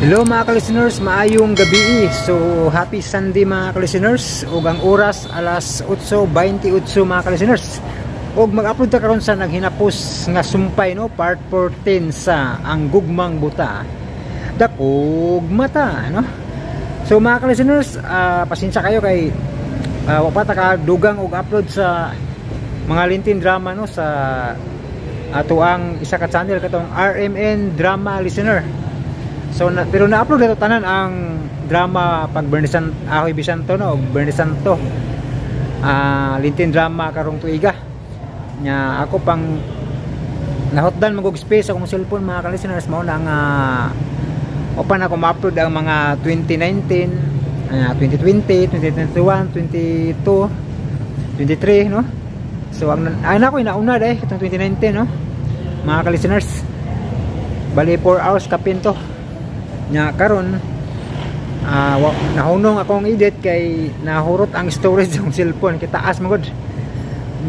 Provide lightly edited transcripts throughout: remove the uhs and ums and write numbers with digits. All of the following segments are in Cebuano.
Hello mga ka-listeners, maayong gabi. So happy Sunday mga ka-listeners. Ug ang oras alas 8:28 mga ka-listeners. Ug mag-upload ta karon sa naghinapos nga sumpay no, part 14 sa Ang Gugmang Buta Dakog Mata no. So mga ka-listeners, pasensya kayo kay wa pa ta kadugang og upload sa mga Lintin drama no sa ato ang isa ka channel katong RMN Drama Listener. So na, pero na-upload na tanan ang drama pag Bernisan Ahoy Bisanto no, Bernisanto. Lintin drama karong tuiga. Nya ako pang nahotdan magog space akong cellphone mga ka-listeners, mao na ang opan ako ma-upload ang mga 2019, 2020, 2021, 22, 23 no. So ang ay nako inauna dai itong 2019 no. Mga ka-listeners. Bali 4 hours kapin to. Nya karon nahunong akong edit kay nahurot ang storage ng cellphone kay taas man gud.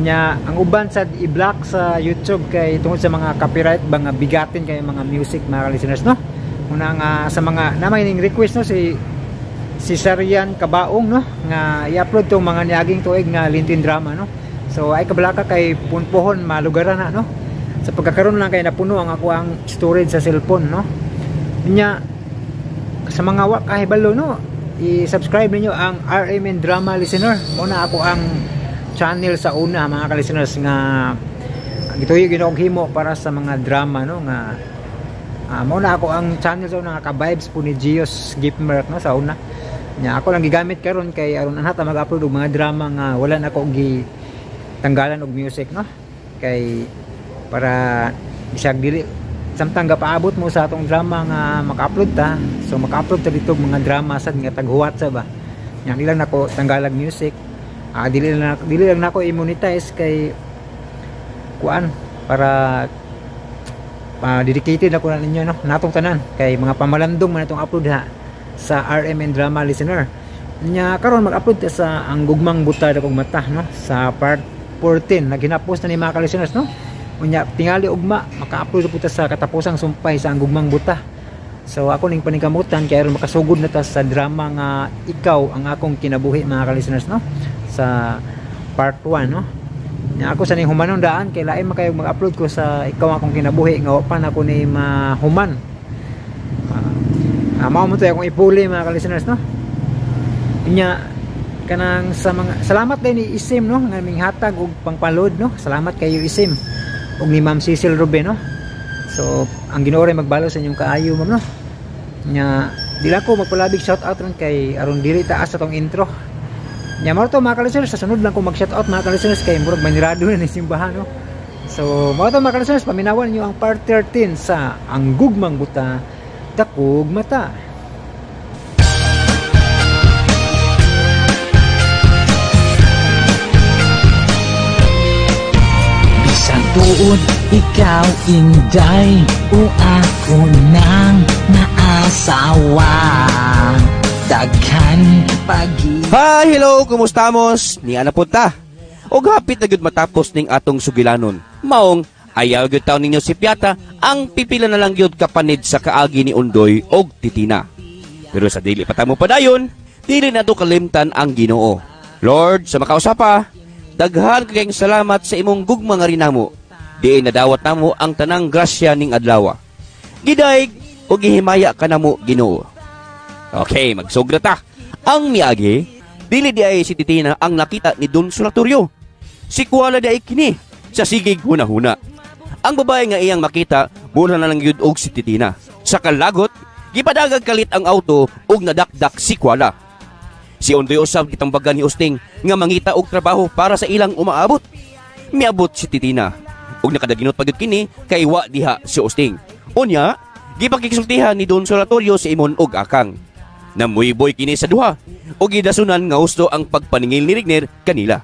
Nya ang uban sad i-block sa YouTube kay tungod sa mga copyright ba nga bigatin kay mga music mga listeners no. Una nga sa mga namay ning request no si si Sarian Kabaong no nga i-upload tong mga niaging tuig nga Lintin drama no. So ay kabalaka kay punpohon malugaran na no. Sa pagkakaroon lang kay napuno ang ako ang storage sa cellphone no. Nya sa mga wa kahibalo no, i-subscribe ninyo ang RMN Drama Listener. Mo na ako ang channel sa una mga ka-listeners nga gituyo ginoong himo para sa mga drama no nga mo na ako ang channel sa una nga ka-vibes po ni Gios Gipmerk no sa una. Nya ako lang gigamit karon kay aron anhata mag-upload og mga drama nga wala na ako gi tanggalan og music no kay para bisag dili samtang gapaabot mo sa atong drama nga maka-upload ta, so maka-upload ta dito mga drama sad nga taghuwat sa ba. Nya di lang nako tanggalag music, dili lang nako i-monetize kay kuan para dedicated ako na ninyo no natong tanan kay mga pamalandong man itong upload ha sa RMN Drama Listener. Nya karon mag-upload ta sa Ang Gugmang Buta Dakog Mata no sa part 14 naghinapos na ni mga ka-listeners no. Unya tingali ugma maka-upload po ta sa katapusang sumpay sa Ang Gugmang Buta. So ako ning paningkamutan kay aron makasugod na ta sa drama nga Ikaw ang Akong Kinabuhi mga ka-listeners no sa part 1 no. Nya ako sa ning humanong daan kay lain man kayo mag-upload ko sa Ikaw ang Akong Kinabuhi nga wa pa nako ni mahuman. Mao mo to akong ipuli mga ka-listeners no. Unya kanang sa mga salamat din ni Isim no nga minghatag og pangpaload no. Salamat kayo Isim og ni Ma'am Cecil Ruben no. So ang Ginoo ray magbalo sa inyong kaayo ma'am no. Nya dili ako magpalabig shout out ron kay aron dili taas atong intro. Nya mao to mga ka-listeners, sa sunod lang ko mag shout out mga ka-listeners kay murag manirado na ni simbahan no. So mao to mga ka-listeners, paminawan niyo ang part 13 sa Ang Gugmang Buta Dakog Mata. Bisan tuod ikaw inday o ako nang naasawa daghan pagi. Hi, hello, kumustamos? Ni ana po ta. Og hapit na gyud matapos ning atong sugilanon. Maong ayaw gyud taon ninyo si Piata ang pipila na lang gyud kapanid sa kaagi ni Undoy og Titina. Pero sa dili pa tamo padayon, dili na to kalimtan ang Ginoo. Lord, sa makausapa, daghan kayong salamat sa imong gugma nga rinamo. Diin nadawat namo ang tanang grasya ning adlaw. Gidayeg og gihimaya ka namo Ginoo. Okay, magsugra ta. Ang miagi, dili di ay si Titina ang nakita ni Don Solatorio. Si Kuala di ay kini sa sigig hunahuna. Ang babae nga iyang makita, mura na lang yun og si Titina. Sa kalagot, gipadagag kalit ang auto og nadakdak si Kuala. Si Undoy usab gitambagan ni Usting nga mangita og trabaho para sa ilang umaabot. Miabot si Titina og nakadaginot pa gyud kini kay wa diha si Usting. Unya, gipakisultihan ni Don Solatorio si Imon og Akang. Namuyboy kini sa duha og gidasunan nga husto ang pagpaningil ni Rigner kanila.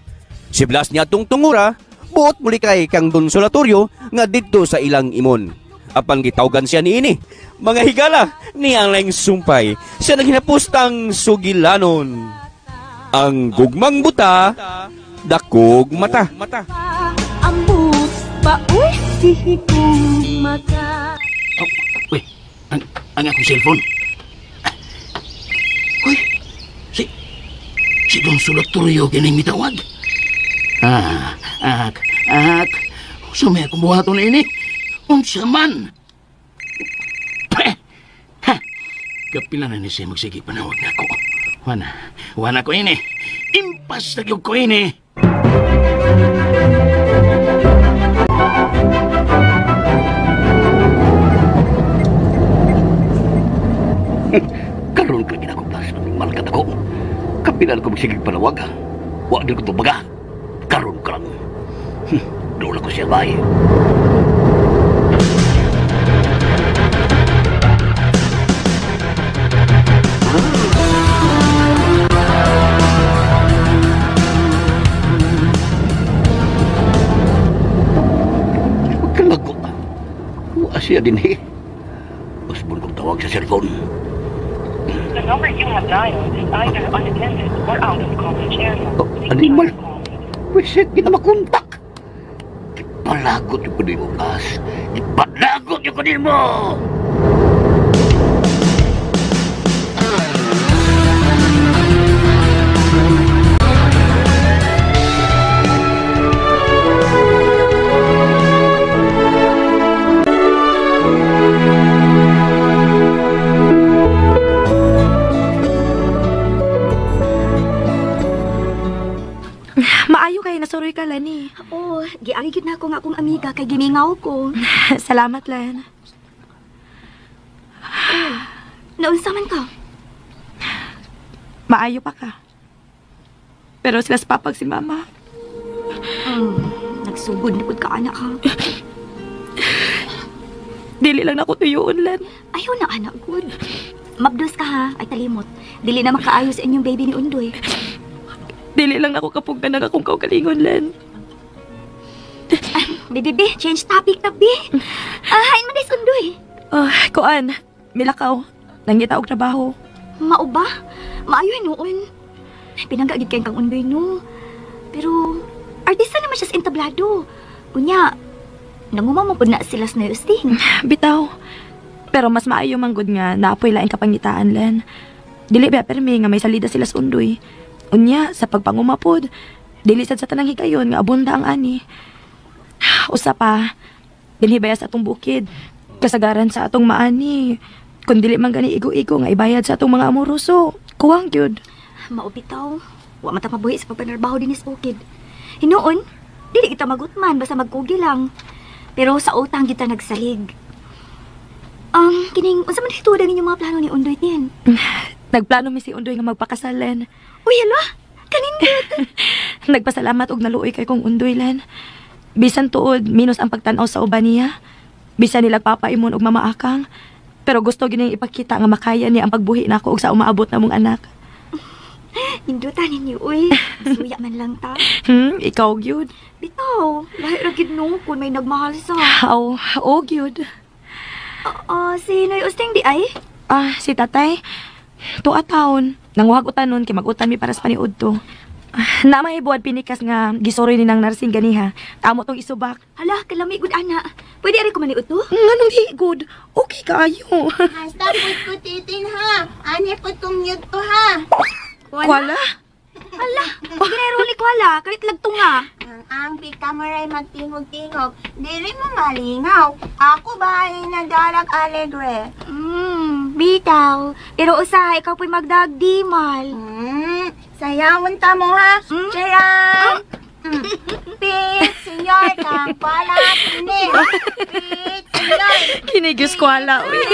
Si Blas niya tong tungura, buot muli kay kang Don Solatorio nga didto sa ilang imon. Apan gitawgan siya niini. Mga higala, niyang laing sumpay sa naghinapustang sugilanon. Ang Gugmang Buta, Dakog Mata. Ambot pa, uy, di ko mata. Oh, uy, ang akong cellphone. Consolatorio kining mitawag. Ak, ak. Unsa may akong buhaton ini? Unsa man? Ha! Kapila na ni siya magsige panawag na ako. Wana ko ini. Impas na gyud ko ini. Karon ka ginakuplas ng malkat ako. Kapila na ko magsigig panawag. Wa din ko tubaga. Karon ka lang. Doon ako siya bay. Kalagot. Wa siya din eh. Usbon kong tawag sa cellphone. The number you have dialed is either unattended or out of coverage area. Oh, animal. Wisit, kita makontak. Ipalagot yung kunin mo, Blas. Ipalagot yung kunin mo! Maayo kay nasuroy ka, Lani. Oo, giagi gid na ako nga akong amiga kay gimingaw ko. Salamat, Len. Naunsa man ka? Maayo pa ka. Pero sila sa papag si mama. Nagsugod na pud ka, anak, ha? Dili lang nako tuyuon, Len. Ayaw na, anak, good. Mabdos ka, ha? Ay talimot. Dili na makaayo sa inyong baby ni Undoy. Dili lang nako kapugnan ang akong kaugalingon, Len. Baby, change topic na, bi. Hain man des Undoy. Oh, kuan, milakaw. Nangita og trabaho. Mao ba? Maayo noon. Pinangga gid kay kang Undoy, no. Pero artista naman siya sa entablado. Unya, nanguma mo pud na sila sa Usting. Bitaw. Pero mas maayo man gud nga naapoy laing kapangitaan, Len. Dili ba permi nga may salida sila sa Undoy. Unya, sa pagpangumapod, dili sad sa tanang higayon nga abunda ang ani. Usa pa, dinhibaya sa atong bukid, kasagaran sa atong maani. Kung dili man gani igo-igo nga ibayad sa atong mga amoroso, kuwang gyud. Mao bitaw. Wa man ta mabuhi sa pagpanarbaho dinhi sa bukid. Hinuon, dili kita magutman basta magkugi lang. Pero sa utang kita nagsalig. Kining unsa man hituod ang inyong mga plano ni Undoy tin? Nagplano mi si Undoy nga magpakasal, Len. Uy, hala! Kanindot! Nagpasalamat og naluoy kay kong Undoy, Len. Bisan tuod, minus ang pagtan-aw sa uban niya. Bisan nila papaimon og mamaakang. Pero gusto gining ipakita nga makaya niya ang pagbuhi nako og sa umaabot na mong anak. Nindutan ninyo, uy. Suya man lang ta. Ikaw gyud. Bitaw, lahi ra gid no kung may nagmahal sa. Aw, o gyud. Si Noy Usting di ay? Si tatay. Tuwa taon. Nanguhag utan nun, kay mag-utan mi para sa paniud to. Na may buwad pinikas nga gisuroy ni nang narsing ganiha. Tamo tong isubak. Hala, kalami gud ana. Pwede ari ko maniud to? Nganong di good? Okay kaayo. Hasta pud ko titin ha. Ani pud kong to ha. Kuala? Hala, ginero ni Kuala, kalit lagtunga. Ang angpi kamaray magtingog-tingog, dili mo malingaw. Ako ba ay nadalag alegre? Bitaw. Pero usahay, ikaw po'y magdagdimal. Sayawon ta mo ha. Charan! Pit, senyor, kang pala, kini. Pit, senyor. Kinigis Kuala, uy.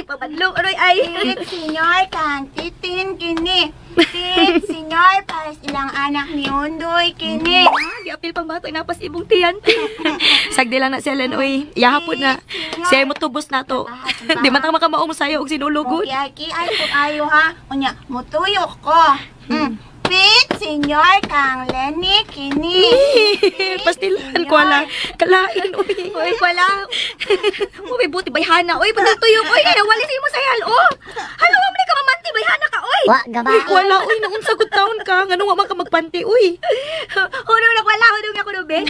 Papadlong, aroy ay. Pit, senyor, kang titin, kini. Pit, senyor, para ilang anak ni Undoy, kini. Giapil pang bata, napas ibong tiyan. Sagdi lang na siya, Len, uy. Iyahapon na. Siya mo tubos na to. Di man ta makamao mo sayo og sinulugod. Ki ay kung ayo ha. Unya, mutuyok ko. Pit, senyor, kang Lenny, kini. Pastilan, Kuala. Kalain, uy. Uy, Kuala. Uy, buti bayhana. Uy, patutuyok. Uy, nawali sa imo sayal. Oh, hala, wa man ka mamanti. Bayhana ka, uy. Wa, gaba. Uy, Kuala, uy. Naunsa gud taon ka. Ngano wa man ka magpanti, uy. Hunong na, Kuala. Hunong na ko, be.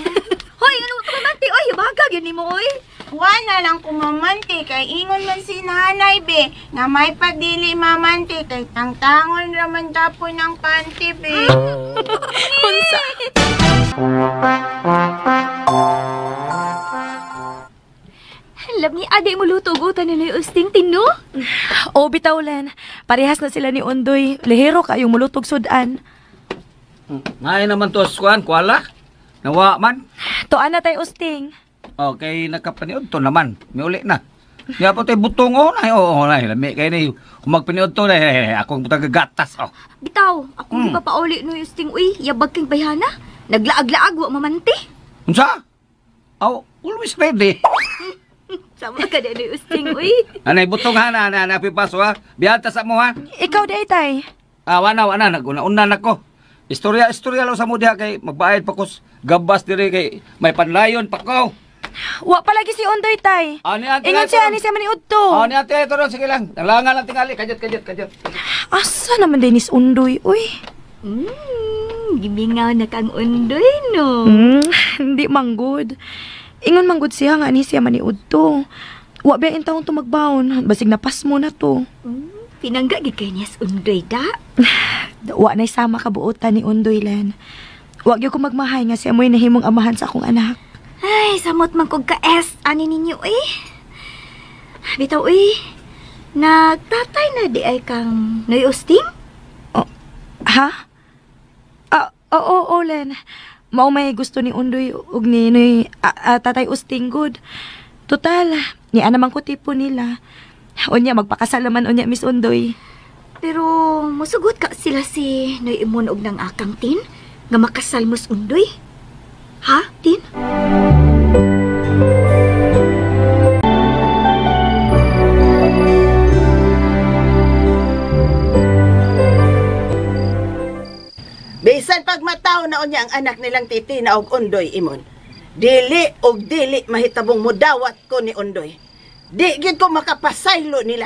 Hoy, ano ka mamanti? Uy, bagag. gyud nimo oy. Wa na lang kumamanti kay ingon man si nanay be nga may pagdili mamanti kay tangtangon raman tapon ng panty be. Unsa? Love ni adi mo luto og utan ni Noy Usting tino. O bitaw Len, parehas na sila ni Undoy. Lehero kayong mulutog sudan. Ngay naman to kuan kuala. Nawa man. Tuan na tay Usting. Okay, nakapaniod to naman. Miuli na. Di pa tayo butong oh, nay oo nay lami kay ni kung magpaniod to nay akong butang gatas oh. Bitaw, ako di pa pauli Noy Usting uy, yabag kang bayhana. Naglaag-laag wa mamanti. Unsa? Aw, always ready. Sama ka na Noy Usting uy. Anay butong ha na na na pipaso ha. Biyata sa mo ha. Ikaw di ay tay. Ah, wana wana naguna-una nako. Istorya istorya lang sa mo diha kay magbayad pa ko gabas diri kay may panlayon pa ko. Wa palagi si Undoy tay. Ani ante Ingon siya ani siya maniud to. Ani ante ito ron sige lang. Nalangan lang tingali kadyot kadyot kadyot. Asa naman din is Undoy uy. Gimingaw na kang Undoy no. Hindi manggod. Ingon manggod siya nga ani siya maniud to. Wa ba intawon to magbaon, basig napas mo na to. Pinangga gid kay niya sa Undoy da. Wa nay sama kabuotan ni Undoy Len. Wa gyud ko magmahay nga siya mo'y nahimong amahan sa akong anak. Ay, samot man kog ka-S ani ninyo eh. Bitaw eh, nagtatay na di ay kang Noy Usting? Oh, ha? Ah, oo, oo, Len. Mao may gusto ni Undoy ug ni Noy Tatay Usting good. Total, niya naman ko tipo nila. Unya, magpakasal naman unya, Miss Undoy. Pero musugot ka sila si Noy Imon og nang akang tin nga makasal mos Undoy. Ha, Tin? Bisan pagmataw na unya ang anak nilang titina og Undoy imon. Dili og dili mahitabong mudawat ko ni Undoy. Di gyud ko makapasaylo nila.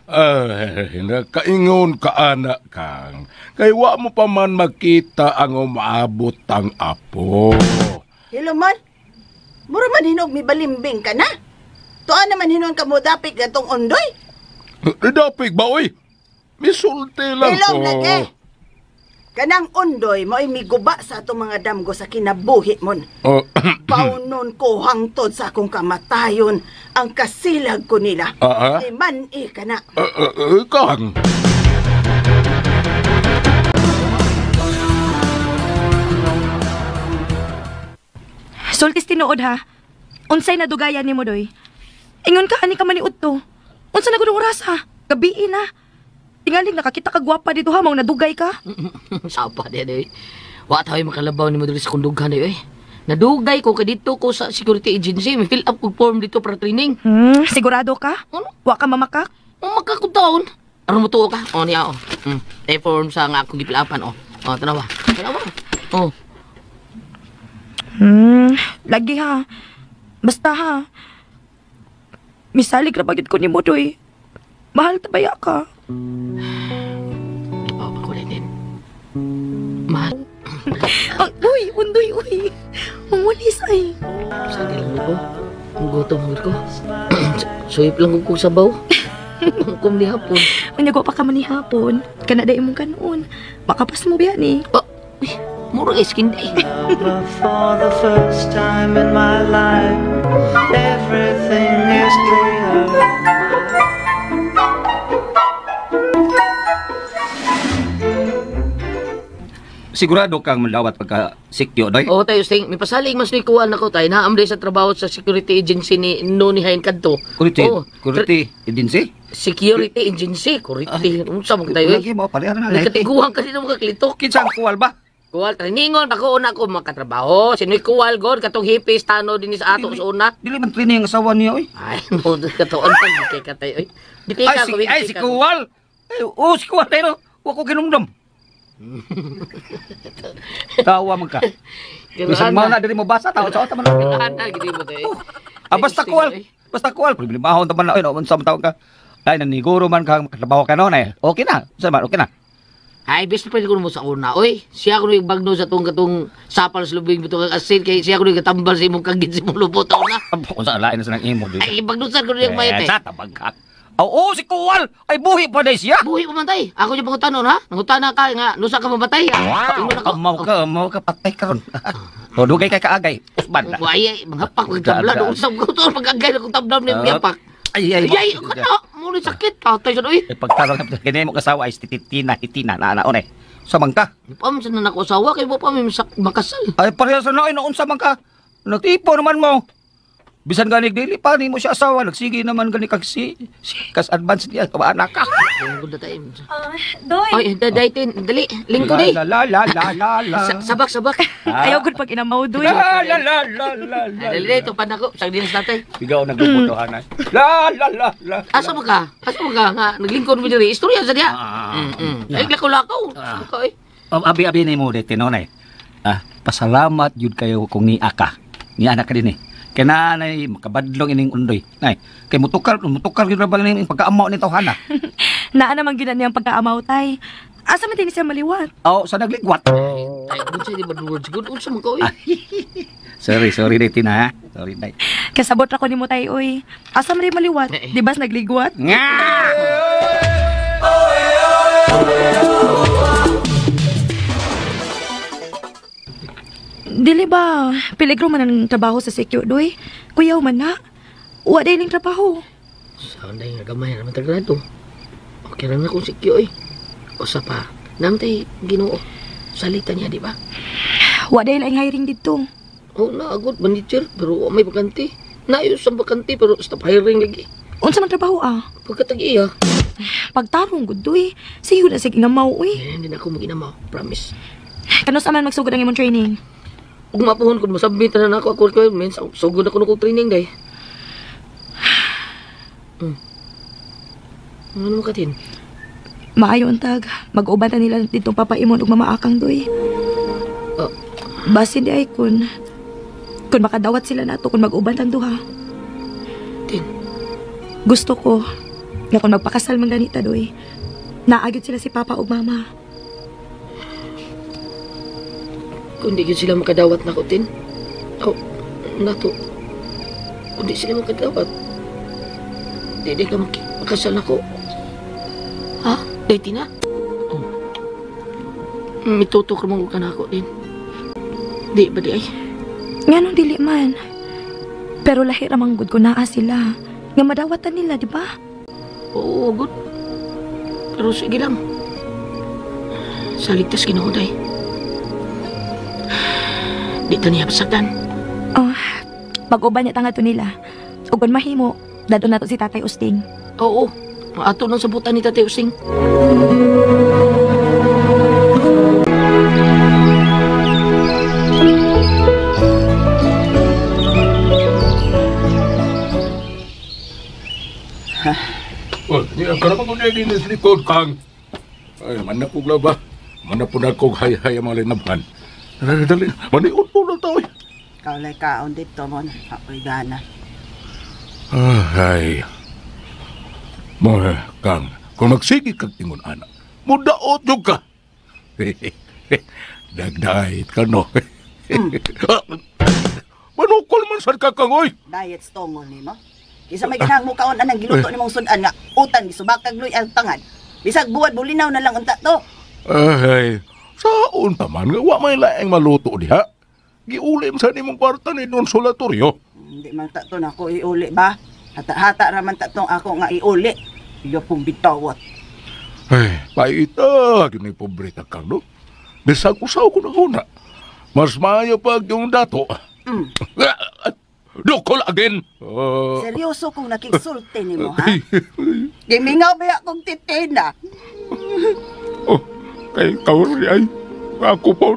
Ay, nakaingon ka anak kang. Kay wa mo pa man makita ang umaabot ang apo. Hilomon, mura man hinog mi balimbing ka na. Tuan naman hinon ka mo dapik gatong Undoy. Dapik ba oy? Misulti lang Hilom ko. lagi. Kanang Undoy mo'y miguba sa atong mga damgo sa kinabuhi mon. Oh, Paunon ko hangtod sa akong kamatayon ang kasilag ko nila. Ah, ah? Iman-i ka na. Kang. Sultis tinuod ha. Unsay nadugayan nimo doy? Ingon ka ani ka maniud to. Unsa na gud ang oras ha? Gabii na. Tingaling nakakita ka gwapa dito ha, mao nadugay ka. Sapa di doy. Wa tayo makalabaw nimo diri sa kundughan doy. Nadugay ko kay dito ko sa security agency, may fill up kog form dito para training. Sigurado ka? Ano? Wa ka mamakak? Mamakak ko taon. Aron mo tuo ka? O niya o. Eh form sa nga akong gipilapan o. O tanawa. Tanawa. O. Lagi ha. Basta ha. Misalig ra ba gyud ko nimo doy. Mahal ta baya ka? Ipaw pa ko din. Mahal. Ay, uy, Undoy, uy. Ang walis ay. Sa lang ko. Ang gutom ko. Suyip lang ko sabaw. Kum ni hapon. Unya ko pa ka man ni hapon. Kana day imong kanon. Makapas mo biya ni. Oh, uy, mura kay skin day. For the first time in my life, everything is clear. Sigurado kang mandawat pagka sikyo, doy? Oo tayo, Sting. May pasalig mas ni kuwan ako tayo. Naamday sa trabaho sa security agency ni Noni Hain Kadto. Security, Oo. security agency? Security agency. Security. Unsa mo tayo? Lagi mo, pareha na lang. Nakatiguan ka din ng mga klitok. Kinsa ang kuwal ba? Kuwal, trainingon. Ako una ko makatrabaho. Sino'y kuwal, god. Katong hipis, tano din sa ato sa una. Dili man training ang asawa niya, oy. Ay, mo, katoon pa. Di kay katay, oy. Bitika Ay, si, ko, ay, si bitika ko. kuwal. Ay, oh, si kuwal tayo. Wa ko kinumdum. Tawa man ka. Bisan mo na diri mo basa tawa sa man. Ana, gidi mo tayo. Ah, basta kuwal. Basta kuwal. Problemahon ta man na oy, unsa man tawag ka. Ay naniguro man ka makatrabaho ka noon eh. Okay na. Unsa man okay na. Ay, best friend ko mo sa una. Oy, siya ko yung bagno sa tong katong sapal sa lubing bitong asin kay siya ko yung katambal sa imong kagid sa imong lubot una. Kung sa lain na sa nang imo dito. Ay, bagnusan ko yung mayat eh. Sa tabang ka. Oo, si Kuwal! Ay, buhi pa na siya! Buhi pa man tay. Ako yung pangutanon ha. Nangutana ka nga, nusa ka mamatay ha. Ingon ako. Amaw ka, patay karon. O, dugay kay kaagay. Usban na. Ay, ay, manghapak kong tabla. Daan, daan. Usap ko to, pag-agay na kong tabla ni yapak. Ay, ay, Ay, ay, kana, muna sakit. Tatay sa oy. Ay, pagtarong na ganyan mo kasawa ay titina, titina, na na, eh. Sa man ka? Pa man sa na ako asawa, kay pa may makasal. Ay, pareha sa naay, naunsa man ka. Nagtipo naman mo. Bisan gani dili pa nimo siya asawa, nagsige naman gani kag si kas advance niya ka anak ka. Good time. Doy. Ay, daday tin, dali, lingkod eh. La la la la la la. Sabak, sabak. Ayaw gud pag inamaw, Doy. La la la la la la. Dali, dali, ito pa na ko. Sagdi na sa tatay. Bigaw nagbubutohanan. La la la la. Asa mo ka? Asa mo ka? Nga, naglingkod mo diri. Istorya sa diya. Ay, lakaw-lakaw. Ay. Abi-abi nimo dito noon eh. Ah, pasalamat yun kayo kung niya ka. Niya anak ka din eh. Kaya nanay, makabadlong ining undoy. Nay, kay mutukar yun na ba ning pagkaamaw ni tawhana? Naa naman gyud na niyang pagkaamaw, tay. Asa man din siya maliwat? Oh, sa nagligwat. Ay, good sa di ba words good? Unsa man ka, oy? Sorry, sorry dito na ha. Sorry, day. Kasabot ra ko nimo, tay, oy. Asa man di maliwat? Di ba nagligwat? Nga! Dili ba, peligro man ang trabaho sa secure, doy. Kuyaw man na. Wa day ning trabaho. Sa day nga gamay naman tagrado. Okay lang na kung sikyo eh. Usa pa, namtay Ginoo. Salita niya, di ba? Wa day laing hiring didto. Oh, naagod manager pero may bakante. Naayos ang bakante pero stop hiring lagi. Unsa man trabaho ah? Pagkatag-iya. Pagtarong gud doy. Sige na sig inamaw oy. Eh, hindi na ako mag-inamaw, promise. Kanus man magsugod ang imong training? Ug mapuhon kung masubmit na nako ako requirements, sugod ako nako training day. Ano mo katin? Maayo untag, mag-uban ta nila dito papaimon ug mamaakang doy. Basin di ay kun makadawat sila nato kun mag-uban tang duha. Tin. Gusto ko nga kung magpakasal man ganita doy, naagyod sila si Papa ug Mama. Kung di yun sila makadawat na ko, Tin. Oh, nato. Kung di sila makadawat, di ka makasal na ko. Ha? Day, Tina? Oh. Mituto ka mong ka na ako, Tin. Di ba di ay? Nga nung dili man. Pero lahi ramang good ko naa sila. Nga madawatan nila, di ba? Oo, good. Pero sige lang. Sa ligtas Ginoo, day. Di ta niya pasagdan. Oh, pag-uban niya tanga to nila. Ug kung mahimo, dadon nato si Tatay Usting. Oo, ato nang sabutan ni Tatay Usting. Oh, niya karon ko niya dinis likod kang. Ay, manapog laba. Manapog na kog hay-hay ang mga linabhan. Dali, dali. Maniod po na tao. Kaulay kaon dito mo. Ako'y gana. Ay. Mo, Kang, kung magsige kag ingon anak, mudaot jud ka. Dagdait ka, no? Manukol man sad ka, Kang, oy. Diet stongon ni mo. Isa may ginahang mo kaon anang giluto ni mong sudan nga utan gisubakag luy ang tangad. Bisag buwad bulinaw na lang unta to. Ay, saon pa man nga wa may laing maluto diha. Giulim sa nimong kwarta ni Don Solatorio. Hindi man ta to nako iuli ba? Hata-hata ra man ta tong ako nga iuli. Iyo pong bitawat. Ay, paita, gini pobre ta kang, no? Bisag usaw ko na una. Mas maayo pag yung dato. Dukol again. Seryoso kong nakigsulti nimo ha? Gimingaw ba akong titina? Oh, kay kauri ay ako po.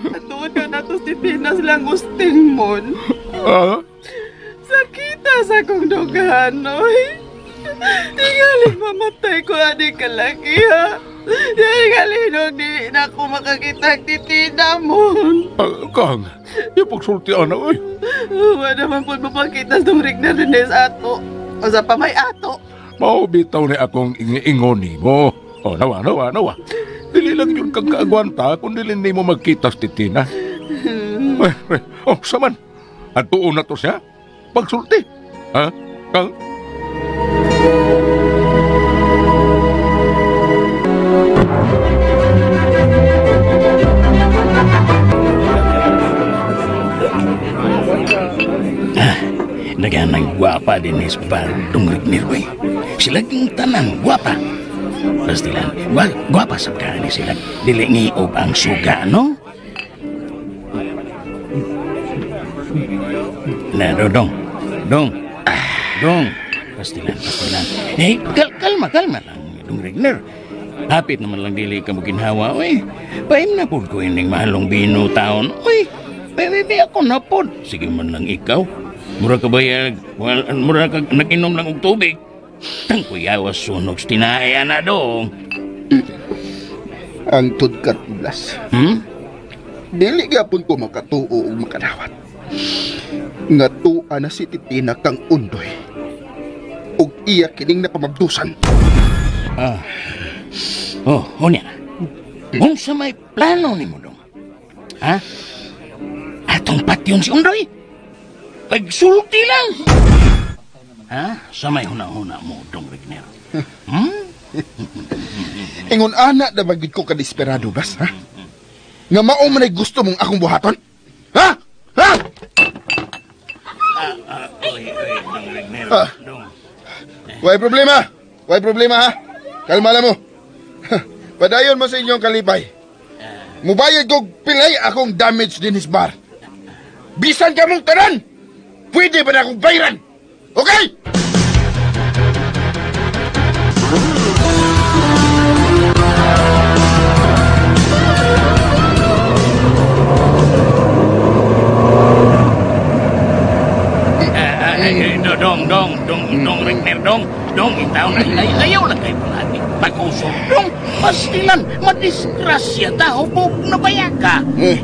Atuon ka na to si Tinas lang gusting mon. Ah? Sakita sa akong dughan, oy. Tingali mamatay ko ani kalaki, ha? Tingali nung di na ako makakita ang titina mon. Kang, ipagsulti ana, oy. Wala naman po mapakita sa rig na rin sa ato. O sa pamay ato. Mao bitaw ni akong ingon nimo. Oh, nawa, nawa, nawa. Dili lang yun kang kaagwanta kung dili nimo magkita sa titina. Oh, saman. Atuon na to siya. Pagsulti. Ha? Kang? Naganang gwapa din is bar dungrig ni Roy. Sila ging tanan gwapa. Pastilan, gwapa sa ni sila. Dili ngiob ang suga, no? Na, dong. Dong. Dong. Pastilan, pastilan. Eh, kalma, kalma lang, dong Regner. Hapit naman lang dili ka maginhawa, oy. Paim na po ko ining mahalong bino taon, oy. Bebe, ako na po. Sige man lang ikaw. Mura ka ba yan? Mura ka nag-inom lang og tubig. Tangkuyawas sunog tinaya na dong. Ang tudkat, Blas. Hmm? Dili gapon ko makatuo o makadawat. Nga tua na si Titina kang Undoy. Og iya kining napamabdusan. Ah. Oh, unya. Unsa may plano nimo dong? Ha? Atong patyon si Undoy? Pagsulti lang. Ha? Sa may huna-huna mo, Dong Regner. Hmm? Ingon ana na bagid ko kadesperado, Blas, ha? Nga mao man ay gusto mong akong buhaton? Ha? Ha? Oy, oy, Dong Regner. Ah. Dong. Way problema. Way problema, ha? Kalma lang mo. Padayon mo sa inyong kalipay. Mubayad kog pilay akong damage din his bar. Bisan ka mong tanan! Pwede ba na akong bayaran? Okay? Dong, dong, dong, dong, Regner, dong, dong, itaw na, ayaw lang kayo palagi. Pag-usok, dong, pastilan, madisgrasya ta, hubog na baya ka. Eh,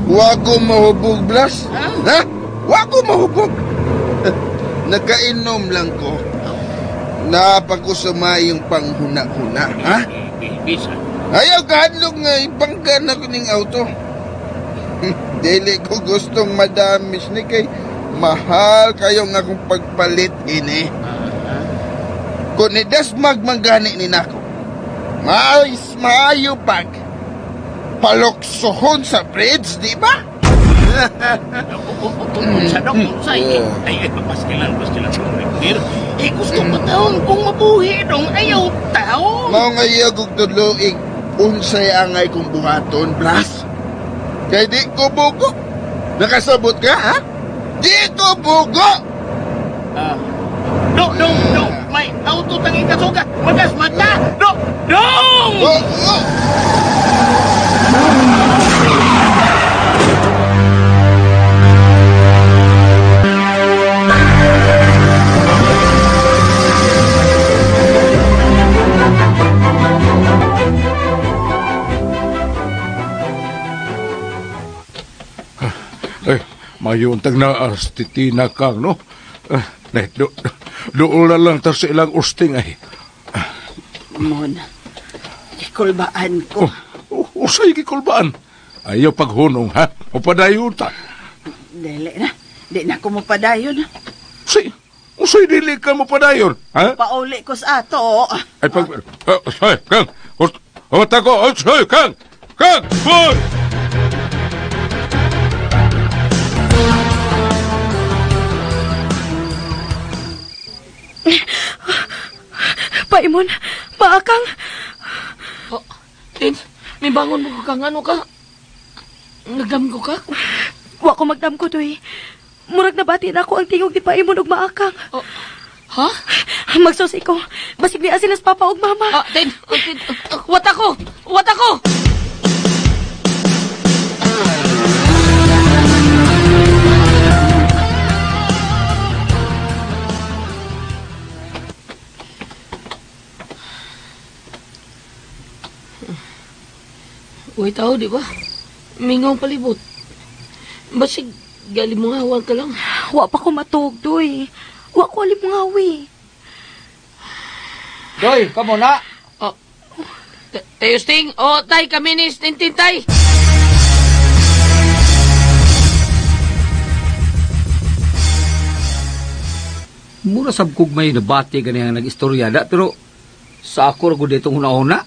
wag ko mahubog, Blas. Ha? Wag ko mahubog. Nakainom lang ko. Napag-usama yung panghuna-huna, ha? Bisa. Ayaw kahadlok nga ibangga na ko ning auto. Dili ko gustong madamis ni kay mahal kayo nga akong pagpalit ini. Kung ni Desmag manggani ni nako, maayos maayo pag paloksohon sa bridge, di ba? Sa dong, sa ay, ay, pastilan, pastilan, dong, Regner. Eh, gusto ko taon kung mabuhi, dong, ayaw taon. Mao nga iya kong tudloig, unsay angay kong buhaton, Blas. Kay di ko bugo. Nakasabot ka, ha? Di ko bugo! Dong, dong, dong, may auto tanging kasuga. Magas mata! Dong, dong! Oh, oh. Ay, mayuntag na as titina kang, no? Doon na lang ta sa ilang usting ay. Mon, gikulbaan ko. Oh, usay gikulbaan? Ayaw paghunong, ha? O padayon ta. Dili na. Di na ko mapadayon. Usay dili ka mapadayon, ha? Pauli ko sa ato. Ay, pag... Ay, kang! Humata ko! Ay, kang! Kang! Boy! Paimon, maakang. Oh, Tin, may bangon mo kang ano ka? Nagdamgo ka? Wa ko magdamgo, Doy. Murag nabati na ako ang tingog ni Paimon og maakang. Oh, ha? Magsusi ko. Basig niya sila sa papa og mama. Ah, Tin, Tin, wat ako! Wat ako! Uy, tao, di ba? Mingaw palibot. Basig, galimungawan ka lang. Wa pa ko matuog, Doy. Wa ko alimungawi. Doy, kamo na. Oh. Tayo, Sting. O, tay, kami ni Tintin, tay. Mura sab kog may nabati ganihang nag-istorya da, pero sa ako ra gud itong una-una.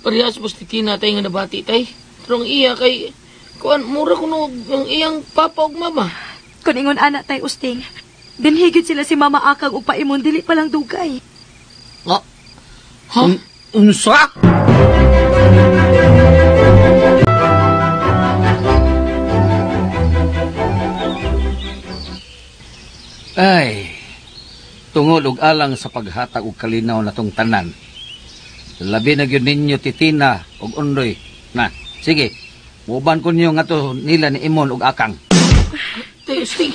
Parehas mo si Tina, tay, nga nabati, tay. Pero ang iya kay, kuan, mura kuno ang iyang papa ug mama. Kun ingon ana tay Usting, dinhigit sila si Mama Akang ug paimon dili pa lang dugay. Ha? Ha? Unsa? Ay, tungod og alang sa paghatag og kalinaw natong tanan. Labi na gyud ninyo Titina og Undoy. Na, sige. Muban ko ninyo ngadto nila ni Imon og Akang. Tay Usting.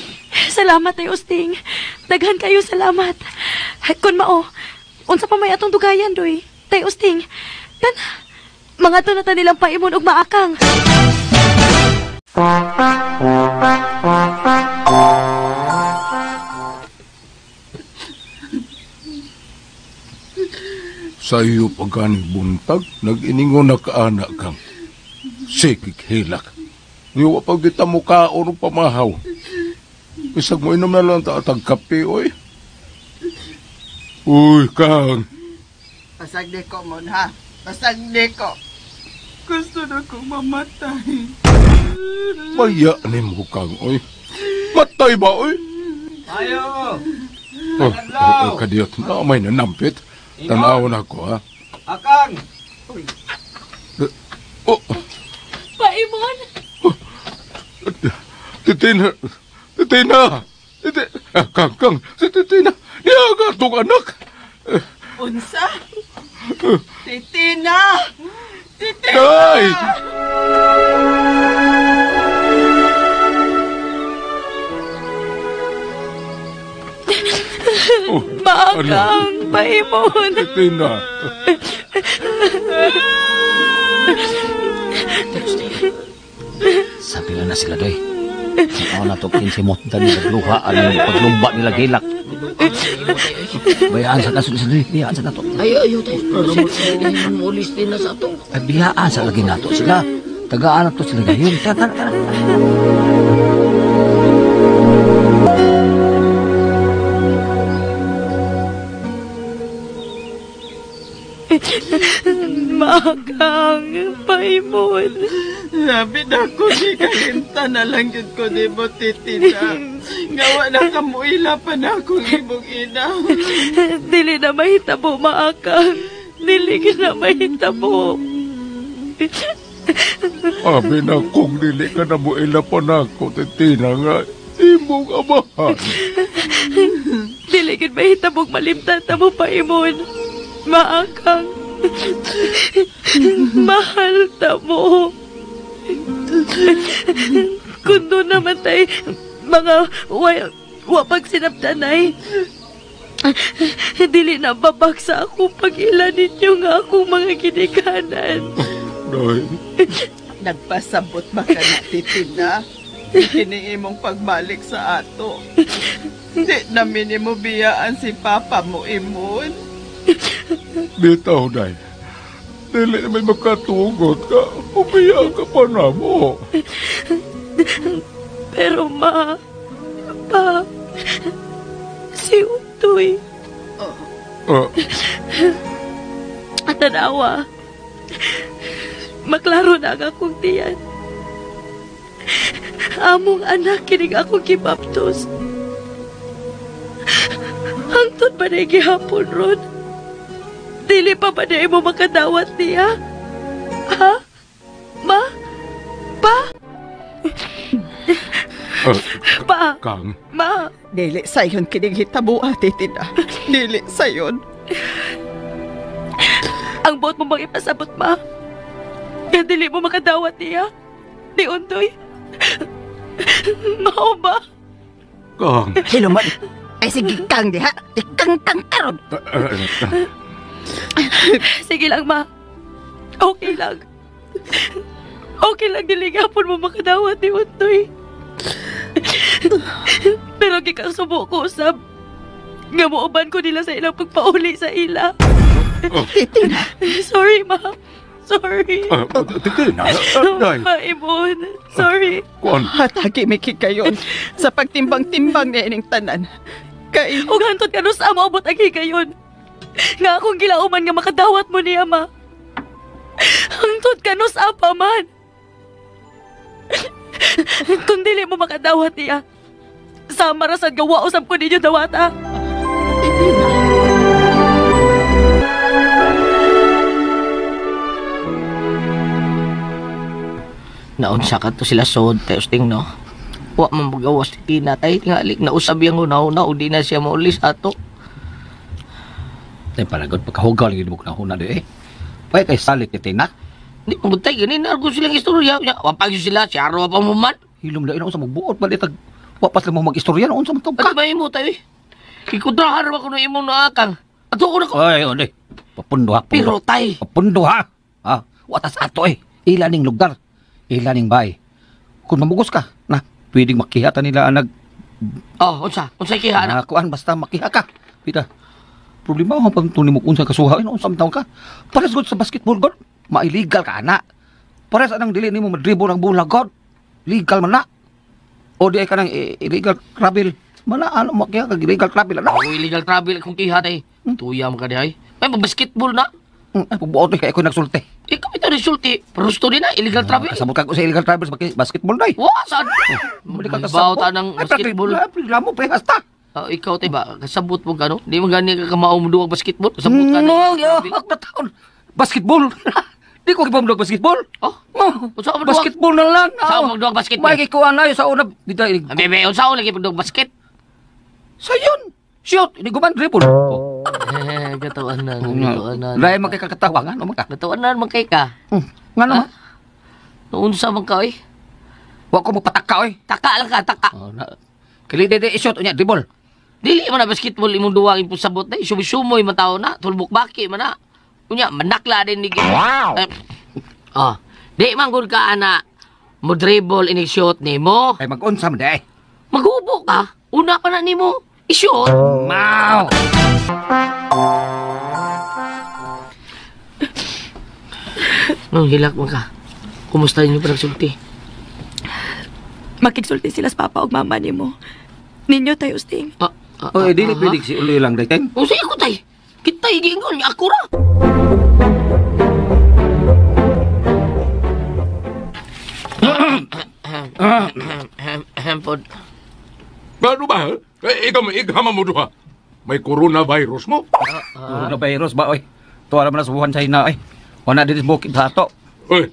Salamat tay Usting. Daghan kayo salamat. Kun mao, unsa pa may atong dugayan doy? Tay Usting. Tan mga to na ta nilang paimon og maakang. Sa iyo pagkaning buntag, nag-iningon na kaanak kang. Sikik hilak. Niwa pa kita mukhaon o pamahaw. Isag mo inom na lang taatag kape, oy. Uy, Kang. Pasag di ko mon, ha? Pasag di ko. Gusto na kong mamatay. Maya ni mo, Kang, oy. Matay ba, oy? Ayo! Oh, kadiyot na, may nanampit. Tanaw na ako, ha? Akang! Oh! Paimon! Titina! Titina! Titina! Kang, Kang! Si Titina! Niyaga itong anak! Unsa? Titina! Titina! Day! Oh, Maakang, paimon! Titina! Sabi lang na sila, doy. Ako na to, kinsimot nila luha, ano yung paglumba nila gilak. Bayaan sa kaso, doy. Bayaan sa nato. Ayo, ayo, tayo. Mulis din na sa ato. Ay, biyaan sa lagi nato sila. Tagaan na to sila gayon. Tara, tara, tara. Maakang, paimon. Sabi na ko, di kalimta na lang yun ko ni mo, Titina. Ngawa na kamuila pa na akong imong ina. Dili na mahitabo, Maakang. Dili ka na mahitabo. Abi na kung dili ka na muila pa na ako, Titina nga. Imong amahan. Dili ka mahitabog malimtan na mo, paimon. Maakang. Mahal ta mo. Kung doon naman tayo mga wapag sinabtanay, dili na babagsa ako pag ilan ninyo nga akong mga ginikanan. Day. Nagpasabot ba ka na, Titina? Kini imong pagbalik sa ato. Di namin imo biyaan si Papa mo, Imon. Bitaw, Day. Dili na may makatugot ka. Umiya ka pa na mo. Pero ma, pa, si Utoy. At tanawa, maklaro na ang akong tiyan. Among anak, kinig akong gibaptos. Hangtod ba na gihapon ron? Dili pa ba na mo makadawat niya? Ha? Ma? Pa? Pa? Kang? Ma? Dili sayon kinig hitabo, Ate Tina. Dili sayon. Ang buot mo bang ipasabot, ma? Kaya dili mo makadawat niya? Di Undoy? Mao ba? Kang? Hiluman. Ay sige, Kang diha. Di Kang Kang karon. Sige lang, ma. Okay lang. Okay lang, dili gapon mo makadawat ni Undoy. Pero gikasubo ko usab. Nga muuban ko nila sa ilang pagpauli sa ila. Titina. Sorry, ma. Sorry. Titina, day. Maimon. Sorry. Kuan. Hatagi mi kayon sa pagtimbang-timbang na ining tanan. Kay... Ug hantod ka sa maabot ang higayon. Nga akong gilauman nga makadawat mo niya, ma. Hantod ka no sa pa man. Kung dili mo makadawat niya, sama ra sad gawa usab ko ninyo dawata. Naunsa ka to sila sod tayo sting no. Wa man magawas si Tina tay tingali nausab yang una-una ug di na siya maulis ato. Tay palagod pagkahugaw lagi mo kunahuna di eh. Pay kay salik ni Tina. Di mo tay gani na ko silang istorya nya. Wa pa gyud sila si Aro pa mo man. Hilom lain unsa magbuot man itag wa pa sila mo mag-istorya unsa man tong ka. Ano ba imo tayo eh? Ikudrahan ra ko no imong naakang. Ato ko na ko. Ay, oy, papundo ha. Pundo. Pero tay, Papundo ha. Ha, wa tas ato eh. Ila ning lugar. Ila ning bay. Kung mamugos ka, na pwedeng makihata nila ang nag Oh, unsa? Unsa kiha na? Kuan basta makiha ka. Pita. Problema ang pag mo unsa kasuha unsa man taon ka. Pares gud sa basketball god, mailigal ka ana. Pares anang dili nimo madribble ang bola god. Legal man na. O di ay kanang illegal travel. Mana ano makiha kag illegal travel ana. Ako illegal travel kung kiha tay. Tuya man ka dihay. Ay mag-basketball na. Ay pagbuot kay ako nagsulti. Ikaw ito resulti. Pero din na illegal travel. Kasabot ka ko sa illegal travel sa basketball day. Wa saan? Muli ka Bawo kasabot. ta ng Ay, basketball. Reklamo prehas ta. Ah, ikaw tay ba kasabot mo kano? Di man gani ka kamao mo duwag basketball. Kasabot ka na. No, yo, na taon. Basketball. Di ko kipamduag basketball. Oh, unsa ka magduwag? Basketball na lang. Unsa ka magduwag basketball? May kikuha na sa una. Dito, Bebe, unsa lagi pagduwag basket? Sayon. Shoot, hindi guman dribble. Oh. Eh, gatawanan, gatawanan. Lain man kay kakatawa nga, no man ka. Gatawanan man kay ka. Nga naman. Unsa man ka oy? Wa ko magpataka oy. Taka lang ka, taka. Oh, na. Kili di di shoot unya dribble. Dili man na basketball imong duwag imong sabot na. Sumusumoy man tao na, tulbok baki man na. Unya manakla din ni. Wow. Oh, di man gud ka ana mo dribble inig shoot nimo. Ay mag-unsa man di ay. Maghubo ka. Una pa na nimo i-shoot. Mau. Nung hilak man ka. Kumusta ninyo pa nagsulti? Makigsulti sila sa papa ug mama nimo. Ninyo tayo usting. Oy, dili pwede si uloy lang day. Unsa ako tay? Kita giingon niya ako ra. Ahem, pod. Ano ba? Eh, ikaw may ighama mo duha. May coronavirus mo? Coronavirus ba oy? Tuwa naman na sa Wuhan, China oy. Wala din bukid sa ato. Oy.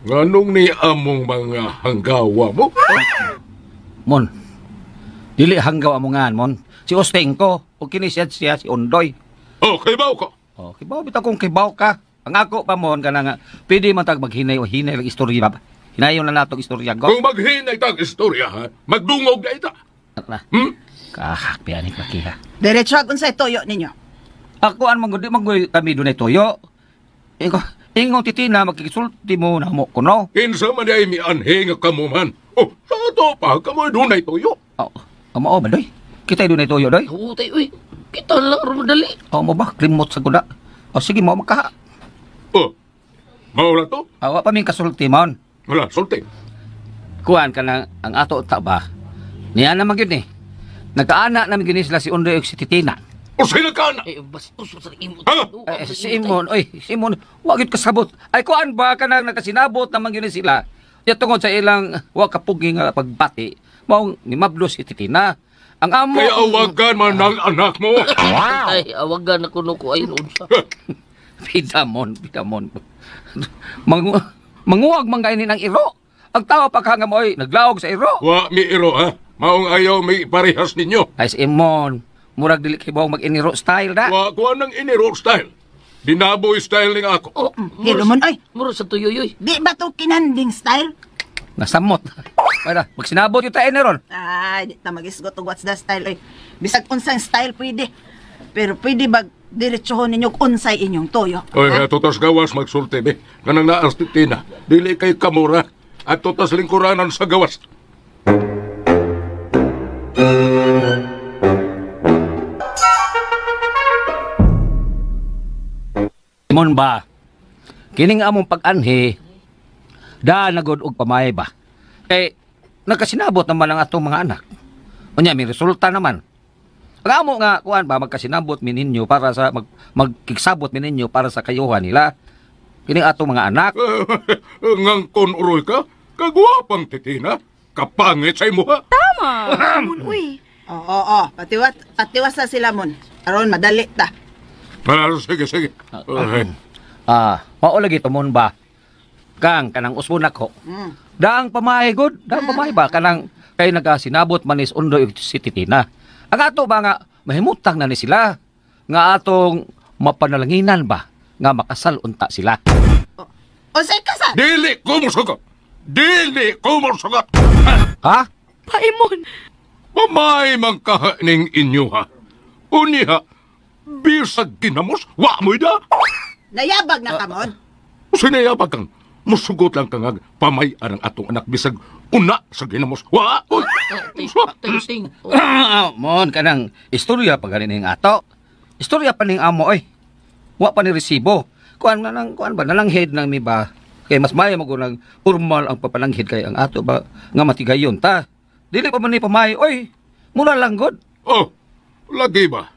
Nganong ni among mga hanggawa mo? Mon. Dili hanggaw amongan mon. Si Osting ko o kini siya siya si Ondoy. Oh, kibaw ka. Oh, kibaw bitaw kung kibaw ka. Ang ako pa mon kana nga pwede man tag maghinay o hinay lang istorya ba. Hinayon na nato ang istorya go. Kung maghinay tag istorya ha, magdungog na ita. Hmm? Kahak piani ka kiha. Diretso ag unsay tuyo ninyo. Ako an man gud di man gud kami dunay tuyo. Ingo ingong titina magkisulti mo na mo kuno. Kinsa man ay mianhe nga kamo man. Oh, sa ato pa kamo dunay tuyo. Oh, amo ba doy? Kita dunay tuyo doy. Oo tay uy. Kita lang ro madali. Oh, mo ba klimot sa kuda. Oh, sige mo makaha. Oh. Mao ra to? Awa pa min kasulti mon. Wala sulti. Kuan ka na ang ato ta ba? Niya naman gyud ni. Nagkaana naman gyud ni sila si Undoy ug si Titina. O sila kaana? Eh, bastos sa imo. Eh, si Imon, oy, si Imon, wa gyud kasabot. Ay kuan ba kanang nakasinabot naman gyud ni sila. Ya tungod sa ilang wa kapugi nga pagbati, maong nimablo si Titina. Ang amo Kaya awagan man ang anak mo. Ay, awagan ako no ko ay unsa. Pidamon, pidamon. Manguag man kainin ang iro. Ang tao pagkanga mo ay naglaog sa iro. Wa mi iro ha. Maong ayaw may parehas ninyo. Ay si Imon, murag dili kay bawang mag-iniro style na. Wa ko nang iniro style. Dinaboy style ning ako. Oh, Hilomon oy. Muro sa tuyoy. Di ba to kinanding style? Nasamot. Wala, magsinabot yung tayo ron. Ay, di ta magisgot og what's the style oy. Bisag unsang style pwede. Pero pwede ba diretsohon ninyo kung unsay inyong tuyo? Oy, tutas gawas magsulti be. Kanang naas titina. Dili kay kamura at tutas lingkuranan sa gawas. Imon ba? Kining among pag-anhi, daan na gud og pamay ba. Kay nagkasinabot naman ang atong mga anak. Unya may resulta naman. Ang amo nga kuan ba magkasinabot mi ninyo para sa magkiksabot mi ninyo para sa kayuhan nila. Kining atong mga anak. Ngangkon uroy ka, kagwapang titina, kapangit sa imuha. Tama. Mon, uy. Oo, oo, patiwas na sila mon. Aron madali ta. Sige, sige. Mao lagi tumon ba? Kang kanang usbon nako. Daang pamahay gud, daang pamahay ba kanang kay nagasinabot man is Undoy si Titina. Ang ato ba nga mahimutang na ni sila nga atong mapanalanginan ba nga makasal unta sila. Unsay kasal? Dili ko mosugot. Dili ko mosugot. Ha? Paimon. Pamay man kaha ning inyo ha. Uniha, bisag ginamos, wa mo'y da. Nayabag na kamon. Sinayabag kang musugot lang kang pamay-an ang atong anak bisag una sa ginamos. Wa! Uy! Ting. Mon kanang istorya pa gani ning ato. Istorya pa ning amo oy. Wa pa ni resibo. Kuan na lang kuan ba nalanghid nang mi ba. Kay mas maayo mo nang formal ang papalanghid kay ang ato ba nga matigayon ta. Dili pa man ni pamay oy. Mura lang gud. Oh, lagi ba?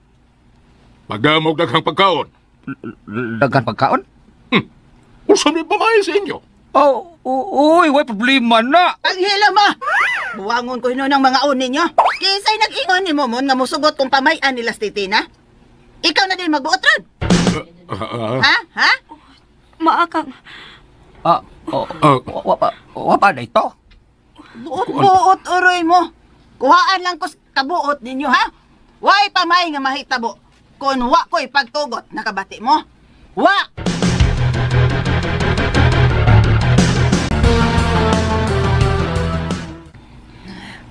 Pagamog daghang pagkaon. Daghang pagkaon? Unsa may pamay sa inyo? Oh, uy, way problema na. Ang hila mo! Buwangon ko hinon ang mga unin nyo. Kisay nag-ingon ni Momon nga musugot kung pamayan nila si Titina. Ikaw na din magbuot ron. Ha? Ha? Maakang. Wa pa na ito. Buot-buot uroy mo. Kuhaan lang ko sa kabuot ninyo, ha? Way pamay nga mahitabo. Kung wa ko'y pagtugot, nakabati mo. Wa!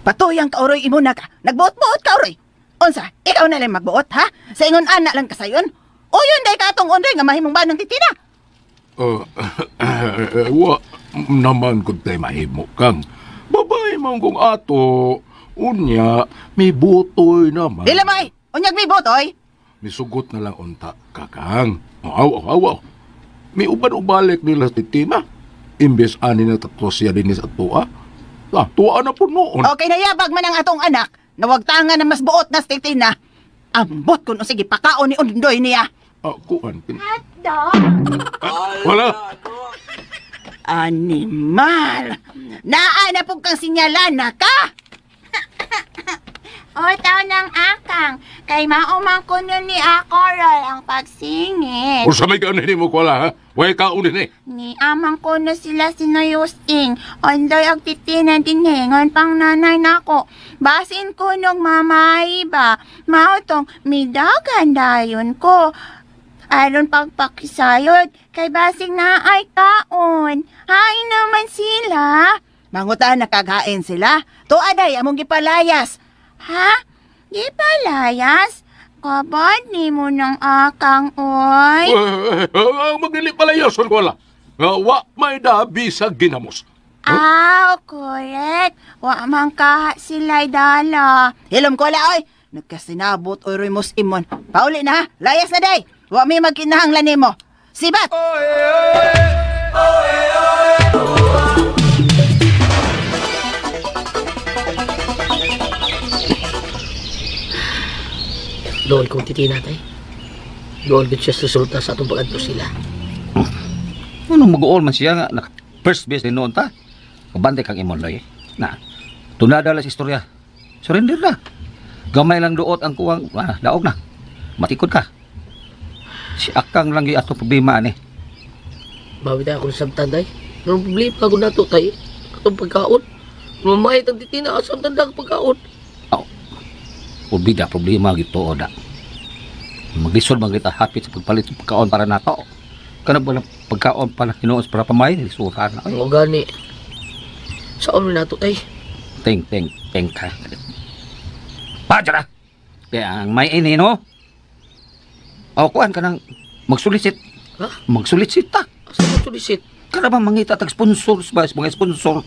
Patuyang ka, uroy imo na ka. Nagbuot-buot ka, uroy. Unsa, ikaw na lang magbuot, ha? Sa ingon ana lang kasayon. Uyon day ka atong undoy nga mahimong ba ng titina. Wa naman kung tayo mahimo kang. Babae man kung ato, unya, may butoy naman. Dila may, unyag may butoy. Misugot na lang unta, kakang. Aw, aw, aw. May uban-ubalik nila titina. Imbes ani na tatlo siya din sa tuwa. Ah, tuwa na po noon. Okay, nayabag man ang atong anak. Nawagtangan na mas buot na si titina. Ambot kun sige pakaon ni Undoy niya. Ah, kuan. Hotdog. Wala. Animal! Naa na po kang sinyalana ka! O, taon ng akang. Kay maumang kuno ni Akorol ang pagsingit. Unsa may kaon mo ko ha? Way kaon ni. Ni amang kuno sila sinuyusing. Ondoy og titina dinhengon pang nanay nako. Basin kunong mamay ba. Mao tong midagan dayon ko. Aron pagpakisayod, kay basing na ay kaon. Hain naman sila. Mangutan nakaghain sila. Tuwa day, among gipalayas. Ha? Gipalayas? Kabad ni mo ng akang, oy. Magdili palayason ko wala. Wa may dabi sa ginamos. Ah, correct. Wa man kaha sila'y dala. Hilom ko la, oy. Nagkasinabot, oy, mos imon. Pauli na, ha? Layas na day. Wa may magkinahanglan nimo. Sibat! Dool kong titina tay. Dool gud siya sa resulta sa atong pag-adto sila. Ano mag-uol man siya nga first base din noon ta. Kabante kang imon loy. Na. Tunada lang sa istorya. Surrender na. Gamay lang duot ang kuwang daog na. Matikod ka. Si akang lang gi atong problema ani. Bawi tayo akong samtan tay. Anong problema ako nato tay? Atong pagkaon. Mamayit ang titina asam tanda ang pagkaon. Oh. Ubida problema gito oda. Maglisod man kita hapit sa pagpalit ng pagkaon para nato. Kana ba lang pagkaon para hinuos para pamay lisuran na. O gani. Saon man nato tay? Ting ting ting ka. Padra. Kaya ang may ini no. O kuan ka nang magsulisit. Ha? Magsulisit ta. Asa magsulisit? Kana ba mangita tag sponsors ba mga sponsor?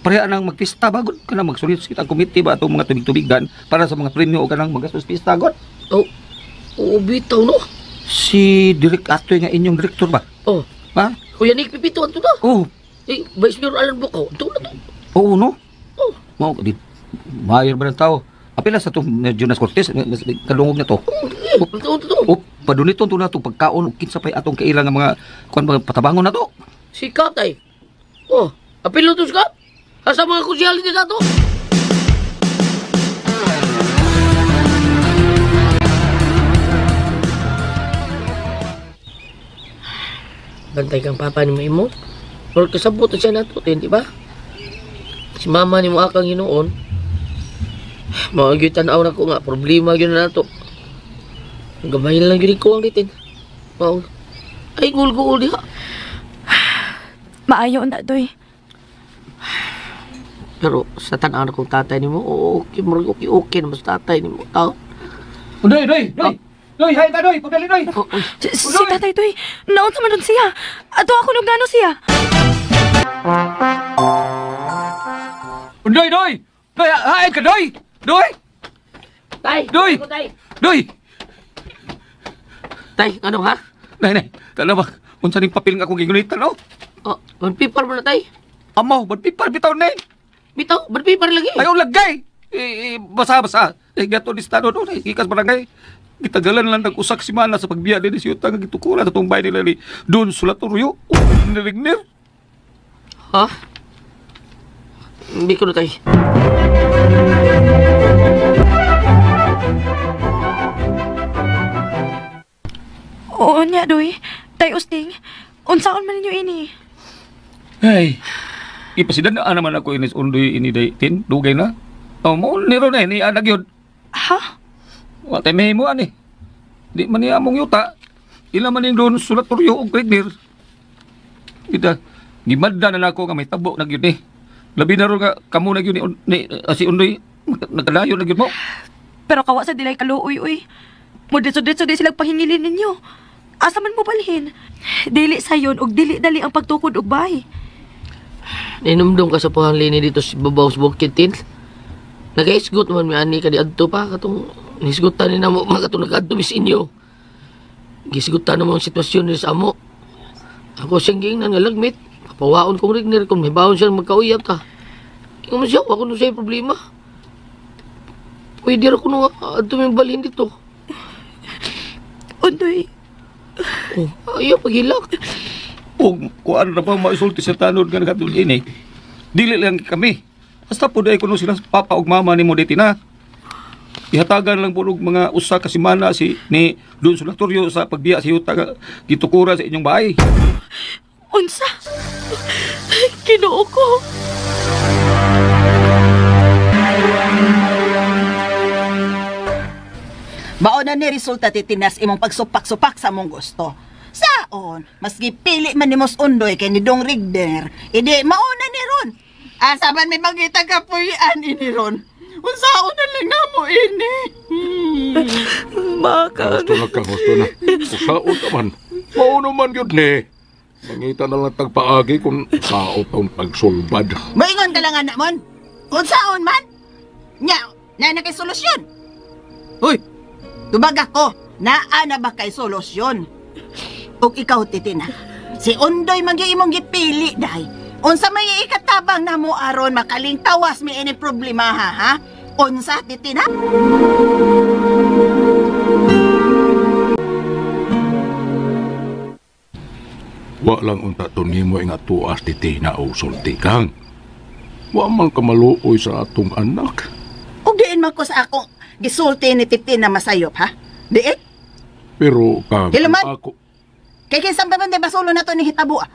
Pareha nang magpista ba gud kana magsulisit ang komite ba atong mga tubig-tubigan para sa mga premyo o kanang magastos pista gud. Oh. Oo, bitaw no. Si Direk Atoy nga inyong direktor ba? Oh. Ha? Kuya Nick Pipito, anto na. Oh. Eh, Vice Mayor Alan Bukaw, anto na to. Oo, no? Oh. Mao, di, mayor ba ng tao? Apila sa itong Jonas Cortez, kalungog na to. Oh, paduniton to na itong pagkaon, kinsa pa'y atong kailang nga mga, kuan mga patabangon na to. Si Kap, tay. Oh, apil na to si Kap. Asa mga kusyal dito sa to? Bantay kang papa ni mo imo. Pero kasabot siya na to, di ba? Si mama ni mo akang hinuon. Mga gyud tan-aw na ko nga, problema gyud na nato. Gamay lang gyud ko ang ditin. Mao. Ay gulguol diha. Maayo unta doy. Pero sa tan-aw na kong tatay nimo, oo, okay, murag okay, okay naman sa tatay nimo. Tao. Doy, doy, doy. Doy, hay ta doy, pagdali doy. Si tatay doy, naunsa man dun siya. Ato ako nung gano siya. Doy, doy. Doy, hay ka doy. Doy. Tay, doy. Doy. Tay, ano ha? Nay, nay, tala ba? Unsa ning papel nga akong gigunitan, no? Oh, ban paper mo na tay. Amaw, ban paper bitaw nay. Bitaw, ban paper lagi. Ayaw lagay. Basa-basa. Eh, gato ni Stano doon, eh, ikas barangay. Gitagalan lang nag-usak si Mana sa pagbiya din si Utang gitukuran sa tumbay nila ni Don Solatorio. Nirigner. Ha? Hindi ko na tay. Oo niya, doy. Tay Usting, unsaon man ninyo ini? Ay, ipasidan na naman ako inis undoy ini day tin, dugay na. Oh, mo niro na ini anak yun. Ha? Wa tay mahimo ani. Di man niya among yuta. Ila man ning Don Solatorio og Regner. Kita gimadda na nako nga may tabo na gyud ni. Labi na ron nga kamo na gyud ni si Undoy nagkalayo na gyud mo. Pero kawa sa dilay kaluoy uy. Muditso-ditso di silang pahingilin ninyo. Asa man mo balhin? Dili sayon og dili dali ang pagtukod og bay. Ninumdum ka sa puhang lini dito sa babaw sa bukid tin. Nagaisgot man mi ani ka di adto pa katong nisgutan ni namo mga katong nag-adto mis inyo. Gisgutan na mo ang sitwasyon ni sa amo. Ako siyang giingnan nga lagmit. Papawaon kong Regner kung may baon siya magkauyab ta. Ingon mo siya, ako nung siya problema. Pwede ra ko nung adto may balhin dito. Undoy. Oh, ayaw paghilak. Og kuan ra ba maisulti sa tanod nga nagadul ini. Dili lang kami. Basta po dahil kuno sila papa og mama ni mo diti na. Ihatagan lang po og mga usa ka semana si ni Don Solatorio sa pagbiya sa yuta nga gitukura sa inyong bahay. Unsa? Ginoo ko. Mao na ni resulta titinas imong pagsupak-supak sa mong gusto. Saon, maski pili man ni Mos Undoy kay ni Dong Rigder, idi mauna ni ron. Asa man may mangita kapuy-an ini ron. Unsaon na lang namo ini. Maka. Gusto na ka, gusto na. Usaon ka man. Mao man gyud ni. Mangita na lang tagpaagi kung sao tong pagsulbad. Moingon ka lang anak mon. Unsaon man? Nya, na na kay solusyon. Hoy, tubag ako. Naa na ba kay solusyon? Ug ikaw titina. Si Undoy man gyud imong gipili dahi. Unsa may ikatabang namo aron makalingtawas mi ini problema ha, ha? Unsa titina? Wa lang unta to nimo nga tuas titina o sulti kang. Wa man ka maluoy sa atong anak. Ug diin man ko sa akong gisulti ni titina masayop ha? Diin? Pero kang Hiluman! ako Kay kinsa pa man di basulo na to ni hitabo ah.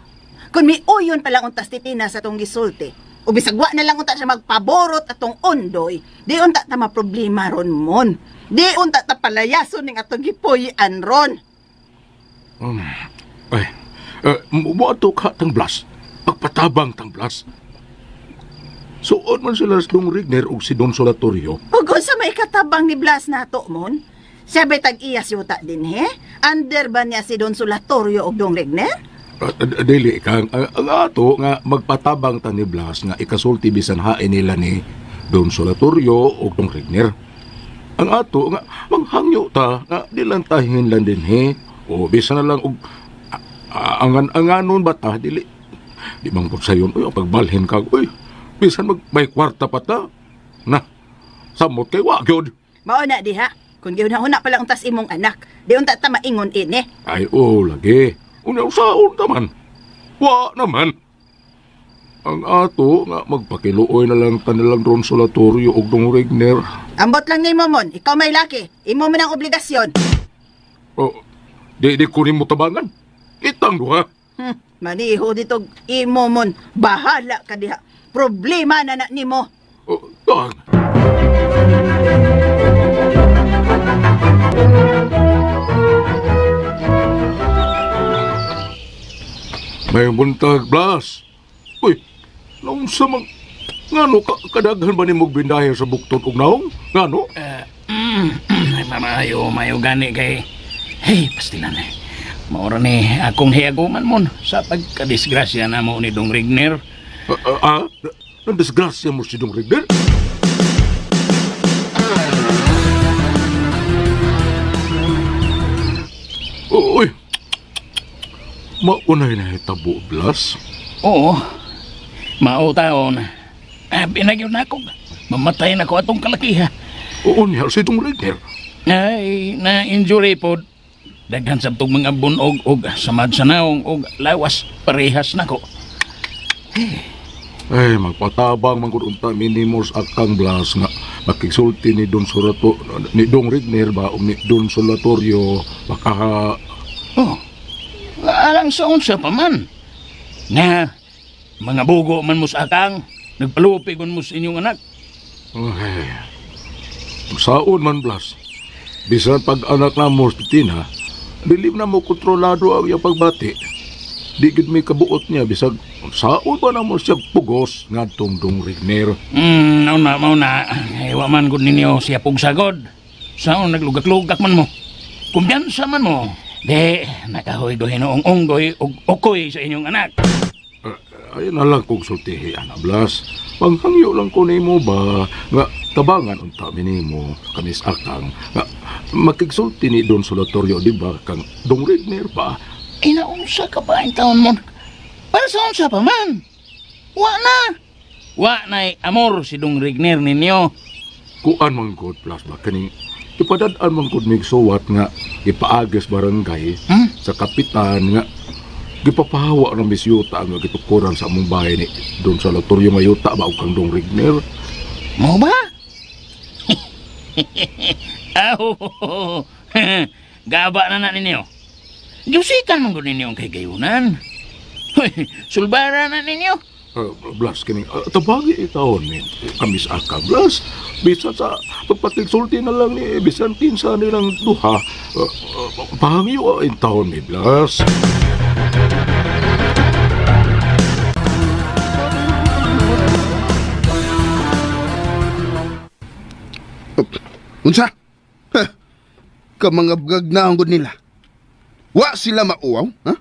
Kung may uyon pa lang untas titina sa atong gisulti, o bisag wa na lang unta siya magpaborot atong undoy, di unta ta maproblema ron mon. Di unta ta palayason ning atong gipuy-an ron. Ay, mo ka tang Blas. Pagpatabang tang Blas. Suod man sila sa Dong Rigner og si Don Solatorio. Ug unsa may katabang ni Blas nato mon? Siya ba'y tag-iya yuta din he? Under ba niya si Don Solatorio og Dong Rigner? Dili kang ang ato nga magpatabang ta ni Blas nga ikasulti bisan hain nila ni Don Solatorio og Dong Rigner. Ang ato nga manghangyo ta nga di lang tahin lang din he. O bisan na lang og Angan-anganon ba ta dili? Di man gud sayon uy ang pagbalhin ka uy. Bisan mag may kwarta pa ta. Na. Samot kay wa gyud. Mao na diha. Kung gihuna-huna pa lang untas imong anak, di unta ta maingon ini. Ay oh lagi. Unya usaon ta man. Wa naman. Ang ato nga magpakiluoy na lang ta nilang Don Solatorio og Dong Regner. Ambot lang nimo mon, ikaw may laki. Imo man ang obligasyon. Oh, di ko nimo tabangan. Itang duha. Maniho dito imo mon, bahala ka diha. Problema na na nimo. Oh, tang. May buntag, Blas. Uy, naunsa man ngano kadaghan ba nimo bindahe sa buktot og naong? Ngano? Mayo gani kay. Hey, pastilan eh. Maura ni akong hiyaguman mon sa pagkadisgrasya na mo ni Dong Regner. Nandisgrasya mo si Dong Regner? Uy, maunay na hitabo, Blas. Oo, mao taon. Binagyo na ako. Mamatay na ko atong kalakiha. Oo niya, si Dong Regner. Ay, na-injury po. Daghan sa itong mga bunog og samad sa naong og lawas parehas na ko. Ay, magpatabang man gud unta minimos akang Blas nga makigsulti ni Don Surato, ni Dong Regner ba o ni Don Solatorio baka. Oh, alang sa unsa pa man. Nga, mga bugo man mo sa akang, nagpalupi gun mo sa inyong anak. Ay, saon man Blas, bisan pag anak na mo si Tina, dili na mo kontrolado ang iyang pagbati. Di gid may kabuot niya bisag saon ba na mo siya pugos ngadtong Dong Regner. Mauna. Wa man gud ninyo siya pugsagod. Saon naglugak-lugak man mo. Kumpiyansa man mo. Di, nakahoy go hinuong unggoy og ukoy sa inyong anak. Ayun na lang kong sultihi, anak Blas. Panghangyo lang ko nimo ba nga tabangan unta minimo kamis akang nga makigsulti ni Don Solatorio di ba kang Dong Regner ba? Inaunsa ka pa ang taon mo? Para sa unsa pa man? Wa na. Wa na'y amor si Dong Regner ninyo. Kuan man god Blas ba kaning ipadad-an man gud mig suwat nga ipaagis barangay sa kapitan nga gipapahawa ng misyuta nga gitukuran sa among bahay ni Don Solatorio nga yuta ba og kang Dong Regner. Mo ba? Aw. Gaba na na ninyo. Giusikan man gud ninyo ang kahigayunan. Hoy, sulbara na ninyo. Blas kining tabagi itaon ni kamis aka Blas. Bisan sa pagpakigsulti na lang ni bisan kinsa nilang duha. Pahangyo ang taon ni Blas. Unsa? Ha? Kamangabgag na ang gud nila. Wa sila mauaw, ha?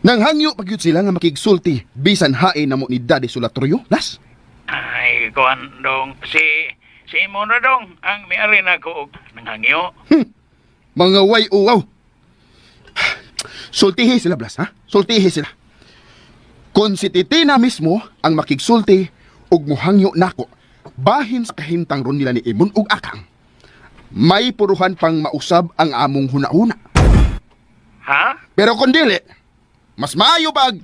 Nanghangyo pagyud sila nga makigsulti bisan hain namo ni Daddy Solatorio, Las. Ay, kuan dong si Imon ra dong ang miari nako og nanghangyo. Mga way uaw. Sultihi sila, Blas, ha? Sultihi sila. Kung si Titina mismo ang makigsulti og muhangyo nako, bahin sa kahimtang ron nila ni Imon ug Akang, may puruhan pang mausab ang among hunahuna. Ha? Pero kung dili, mas maayo pag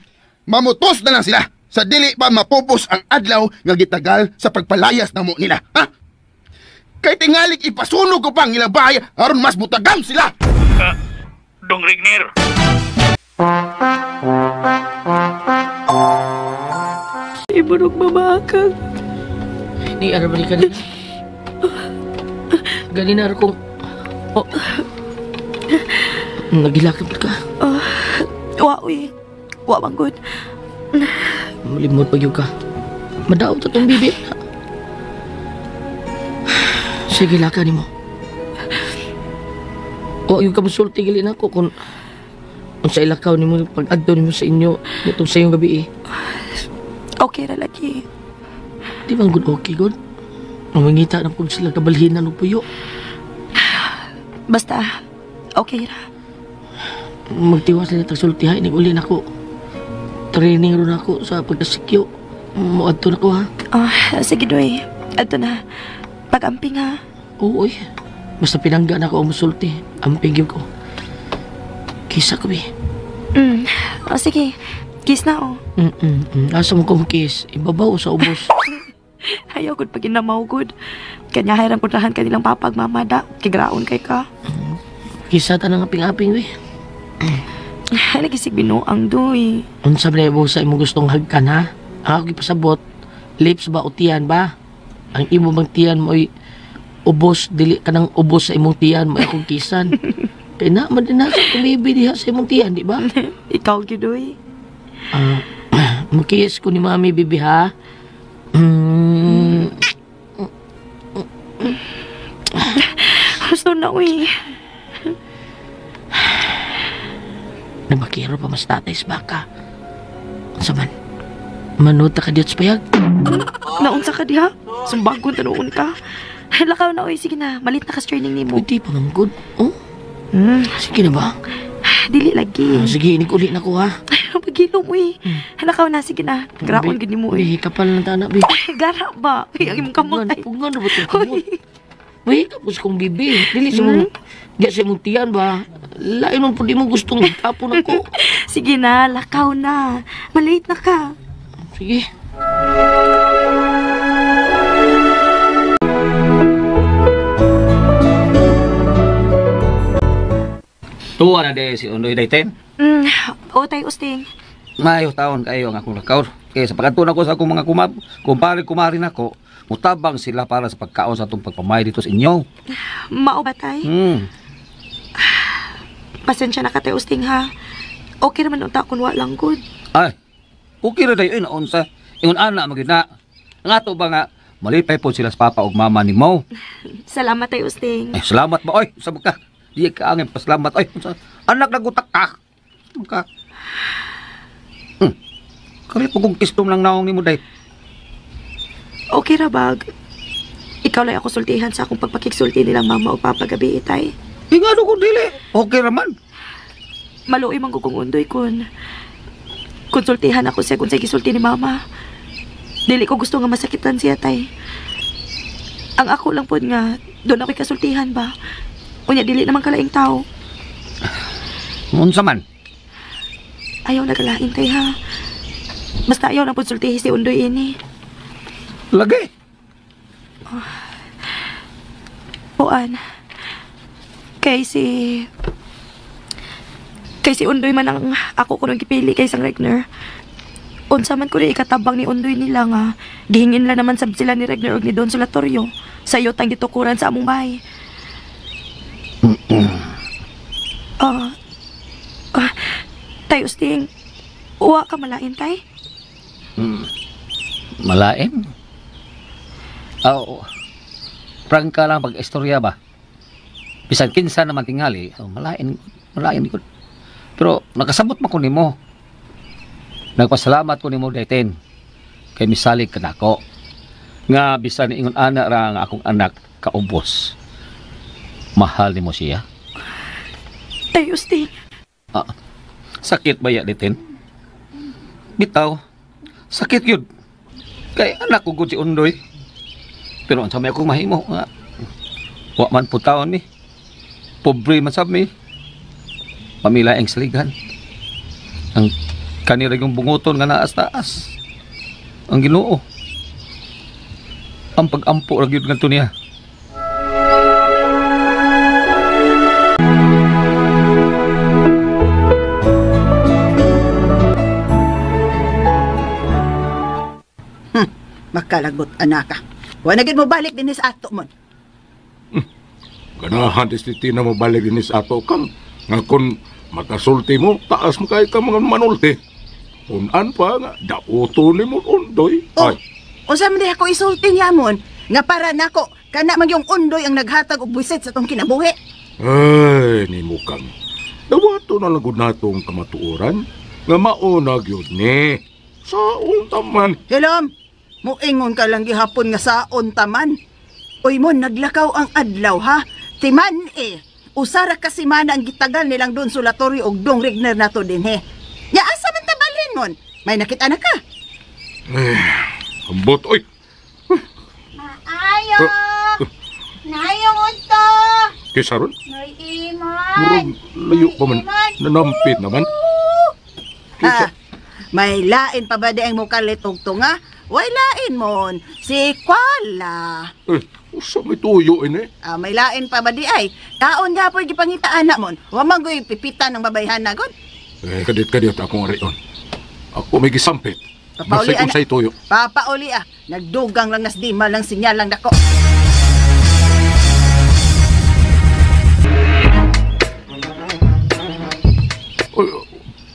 mamutos na lang sila sa dili pa mapupos ang adlaw nga gitagal sa pagpalayas namo nila. Ha? Kay tingalig ipasunog ko pang ilang bahay aron mas mutagam sila. Dong Regner. Iburog mama akang. Di arabali ka nila. Ganina kong... Oh. Nagilakip ka. Wa, uy. Wa, bang good. Malimot pag ka. Madaot atong bibit. Sige, laka ni mo. O, yung kamusulti gilin ako kung sa ilakaw ni mo, pag-adto ni mo sa inyo, nitong sa iyong gabi eh. Okay ra lagi. Di ba good okay good? Mamangita na po sila kabalhinan o puyo. Basta, okay ra. Magtiwas na tagsulti ha, iniguli na ko. Training ron ako sa pagkasikyo. Muadto na ko ha. Oh, sige doy. Ato na. Pag-amping ha. Oo, oy. Basta pinangga na ako ang musulti. Amping yun ko. Kisa ko, bi. O sige. Kiss na oh. Asa mo kong kiss? Ibabaw o sa ubos? Ayaw gud pag inamaw gud. Kanya hayran kuntahan kanilang papag mama da. Kigraon kay ka. Kisa ta ng aping-aping, bi. Ay, lagi sig binuang doy. Unsa ba mo sa imong gustong hagkan ha? Ang ako ipasabot, lips ba o tiyan ba? Ang imo bang tiyan mo ay ubos, dili ka nang ubos sa imong tiyan mo ay akong kisan. Kaya na, man din na sa kumibi diha sa imong tiyan, di ba? Ikaw gyud oy. Makiss ko ni mami, bibi ha? Gusto na, uy. Namakiro pa mas tatay sa baka. Unsa man? Manuta ka diyot sa payag? Naunsa ka diha? Sumbagon tanuon ka. Lakaw na, uy. Sige na. Malit na ka sa training nimo. Pwede pa, ma'am. Good. Oh? Sige na ba? Dili lagi. Sige, inig-uli na ko, ha? Pagilom, uy. Lakaw na, sige na. Graon gid nimo, uy. Bi, kapal ng tana, bi. Gara ba? Uy, ang imong kamot. Pugngan na ba ito? Kamot? Uy, tapos kong bibi. Dili sa mong, di sa mong tiyan ba? Lain mo po di mo gustong tapon ako. Sige na, lakaw na. Malate na ka. Sige. Tuwa na di si Undoy Dayten. O tay usting. Mayo taon kayo ang akong lakaw. Kaya sa pagkatuon ako sa akong mga kumpare kumarin ako, mutabang sila para sa pagkaon sa atong pagpamay dito sa inyo. Mao ba tay? Pasensya na ka tay usting ha. Okay naman unta kun wa lang good. Ay, okay ra dayon naunsa. Ingon ana magyud na. Ang ato ba nga malipay po sila sa papa ug mama nimo. Salamat tay usting. Ay, salamat ba oy, sa ka. Di ka angin pasalamat oy. Anak nagutak ka. Ka. Kali po kung kistom lang naong nimo day. Okay ra bag. Ikaw lang ako sultihan sa akong pagpakigsulti nilang mama o papa gabi itay. Di nga kung dili. Okay ra man. Maluoy man ko kung undoy kun konsultihan ako siya kung sa gisulti ni mama. Dili ko gusto nga masakitan siya tay. Ang ako lang pod nga doon ako'y kasultihan ba. Unya dili naman kalaing tao. Unsa man? Ayaw na kalain tay ha. Basta ayaw na pod sultihi si Undoy ini. Lagi. Puan. Kay si Undoy man ang ako kunong gipili kay sang Regner. Unsa man ko rin ikatabang ni Undoy nila nga gihingin lang naman sab sila ni Regner og ni Don Solatorio sa yutang gitukuran sa among bahay. Tay usting, uwa ka malain tay? Malain? Oo. Prangka lang pag-istorya ba? Bisan kinsa naman tingali, oh, malain, malain ko. Pero nakasabot man ko nimo. Nagpasalamat ko nimo Dayten. Kay misalig ka nako. Nga bisan ingon ana ra nga akong anak kaubos. Mahal nimo siya. Tay usting. Sakit ba ya Dayten? Bitaw. Sakit yun. Kay anak ko gud si Undoy. Pero unsa may akong mahimo nga. Wa man po taon ni. Pobre man sab mi. Pamilya ang saligan. Ang kanila yung bunguton nga naas taas. Ang Ginoo. Ang pag-ampo ra gyud ngadto niya. Makalagot anaka. Wa na gid mo balik dinhi sa ato mon. Ganahan ti Tina mo balik dinhi sa ato kang nga kun makasulti mo taas mo kay ka mga manulti. Unan pa nga dauto nimo Undoy. Oh, Ay, unsa man diha ko isulti niya mon nga para nako kana man yung Undoy ang naghatag og buisit sa tong kinabuhi. Ay, nimo kang. Dawato na lang gud natong kamatuoran nga mauna gyud ni. Saon taman. Hilom, muingon ka lang gihapon nga saon taman. Uy mon, naglakaw ang adlaw ha. Timan eh. Usara ka semana ang gitagal nilang Don Solatorio og Dong Regner nato dinhi. Nya asa man tabalhin mon? May nakita na ka. Eh, ambot oy. Maayo! Nayong unto! Kaysa ron, Noy murag Imon! layo pa man. Nanampit naman. Ah, may lain pa ba di ang mukalit og tunga? Way lain mon. Si Kuala. Eh, usa may tuyo ini. Ah, may lain pa ba di ay? Kaon gapoy gipangitaan na mon. Wa man goy pipitan ng babayhan na god. Eh, kadit-kadit akong arion. Ako may gisampit. Papauli, Masay kung ana. say tuyo. Papauli ah. Nagdugang lang nas di malang sinyal lang dako. Oy,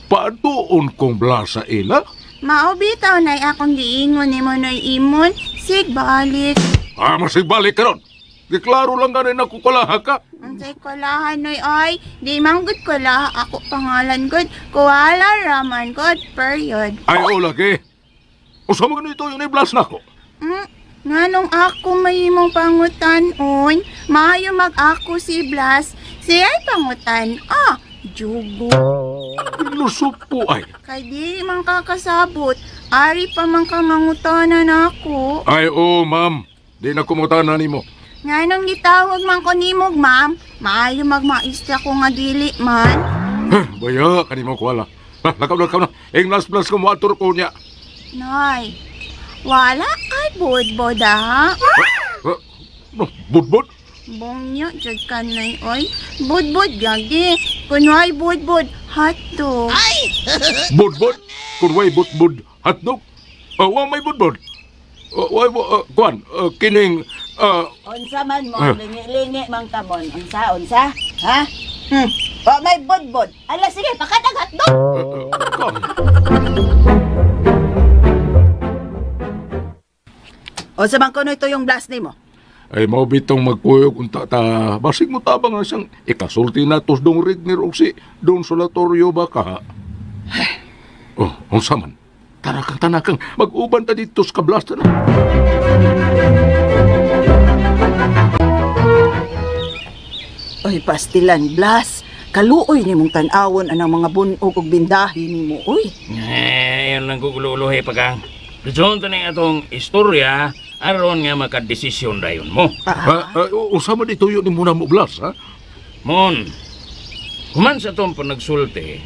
padoon kong blasa ila? Mao bitaw nay akong giingon nimo Noy Imon. Sig balik. Ah, masig balik karon. Giklaro lang ganin ako kalaha ka. Unsay kulahan Noy ay? Di man gud kulaha ako pangalan gud. Kuala raman gud period. Ay, o lagi. Usa man ganito yung iblas na ko. Nganong ako mahimong pangutan-on, maayo mag-ako si Blas, siya'y pangutan. Ah, jugo. Lusop po ay. Kay di man kakasabot, ari pa man ka mangutanan ako. Ay, o ma'am. Di na kumutana nimo. Nganong gitawag man ko nimog, ma'am, maayo magmaistra ko nga dili man. Eh, baya, kanimo ko wala. Ah, lakaw, lakaw na. Ing last blast ko mo atur ko niya. Nay, wala kay bodbod ah. Ah, no, budbud? Bongyo, jud ka nay, oy. Budbud gagi. Kunway budbud, hotdog. Ay! Budbud? Kunway budbud, hotdog? Ah, wa may budbud. Ah, wa, ah, kuan, ah, kining, ah, Unsa man mo, Ah. lingi-lingi mang kamon. Unsa, unsa? Ha? O may budbud. Ala sige, pakatag hotdog. Unsa man kuno ito yung blast nimo? Ay, mao bitong magkuyog unta ta. Basig mo tabang na siyang ikasulti na tos dong Rigner og si Don Solatorio ba ka? Oh, unsa man? Tanakang tanakang mag-uban ta dito sa kablasta na. Oy, pastilan, Blas. Kaluoy nimong tan-awon anang mga bunog ug bindahi nimo, oy. Eh, yan lang kugulo-ulohe pa kang. Diyon ta ning atong istorya aron nga makadesisyon dayon mo. Unsa man ituyo ni muna mo Blas, ha? Mon, human sa atong panagsulti,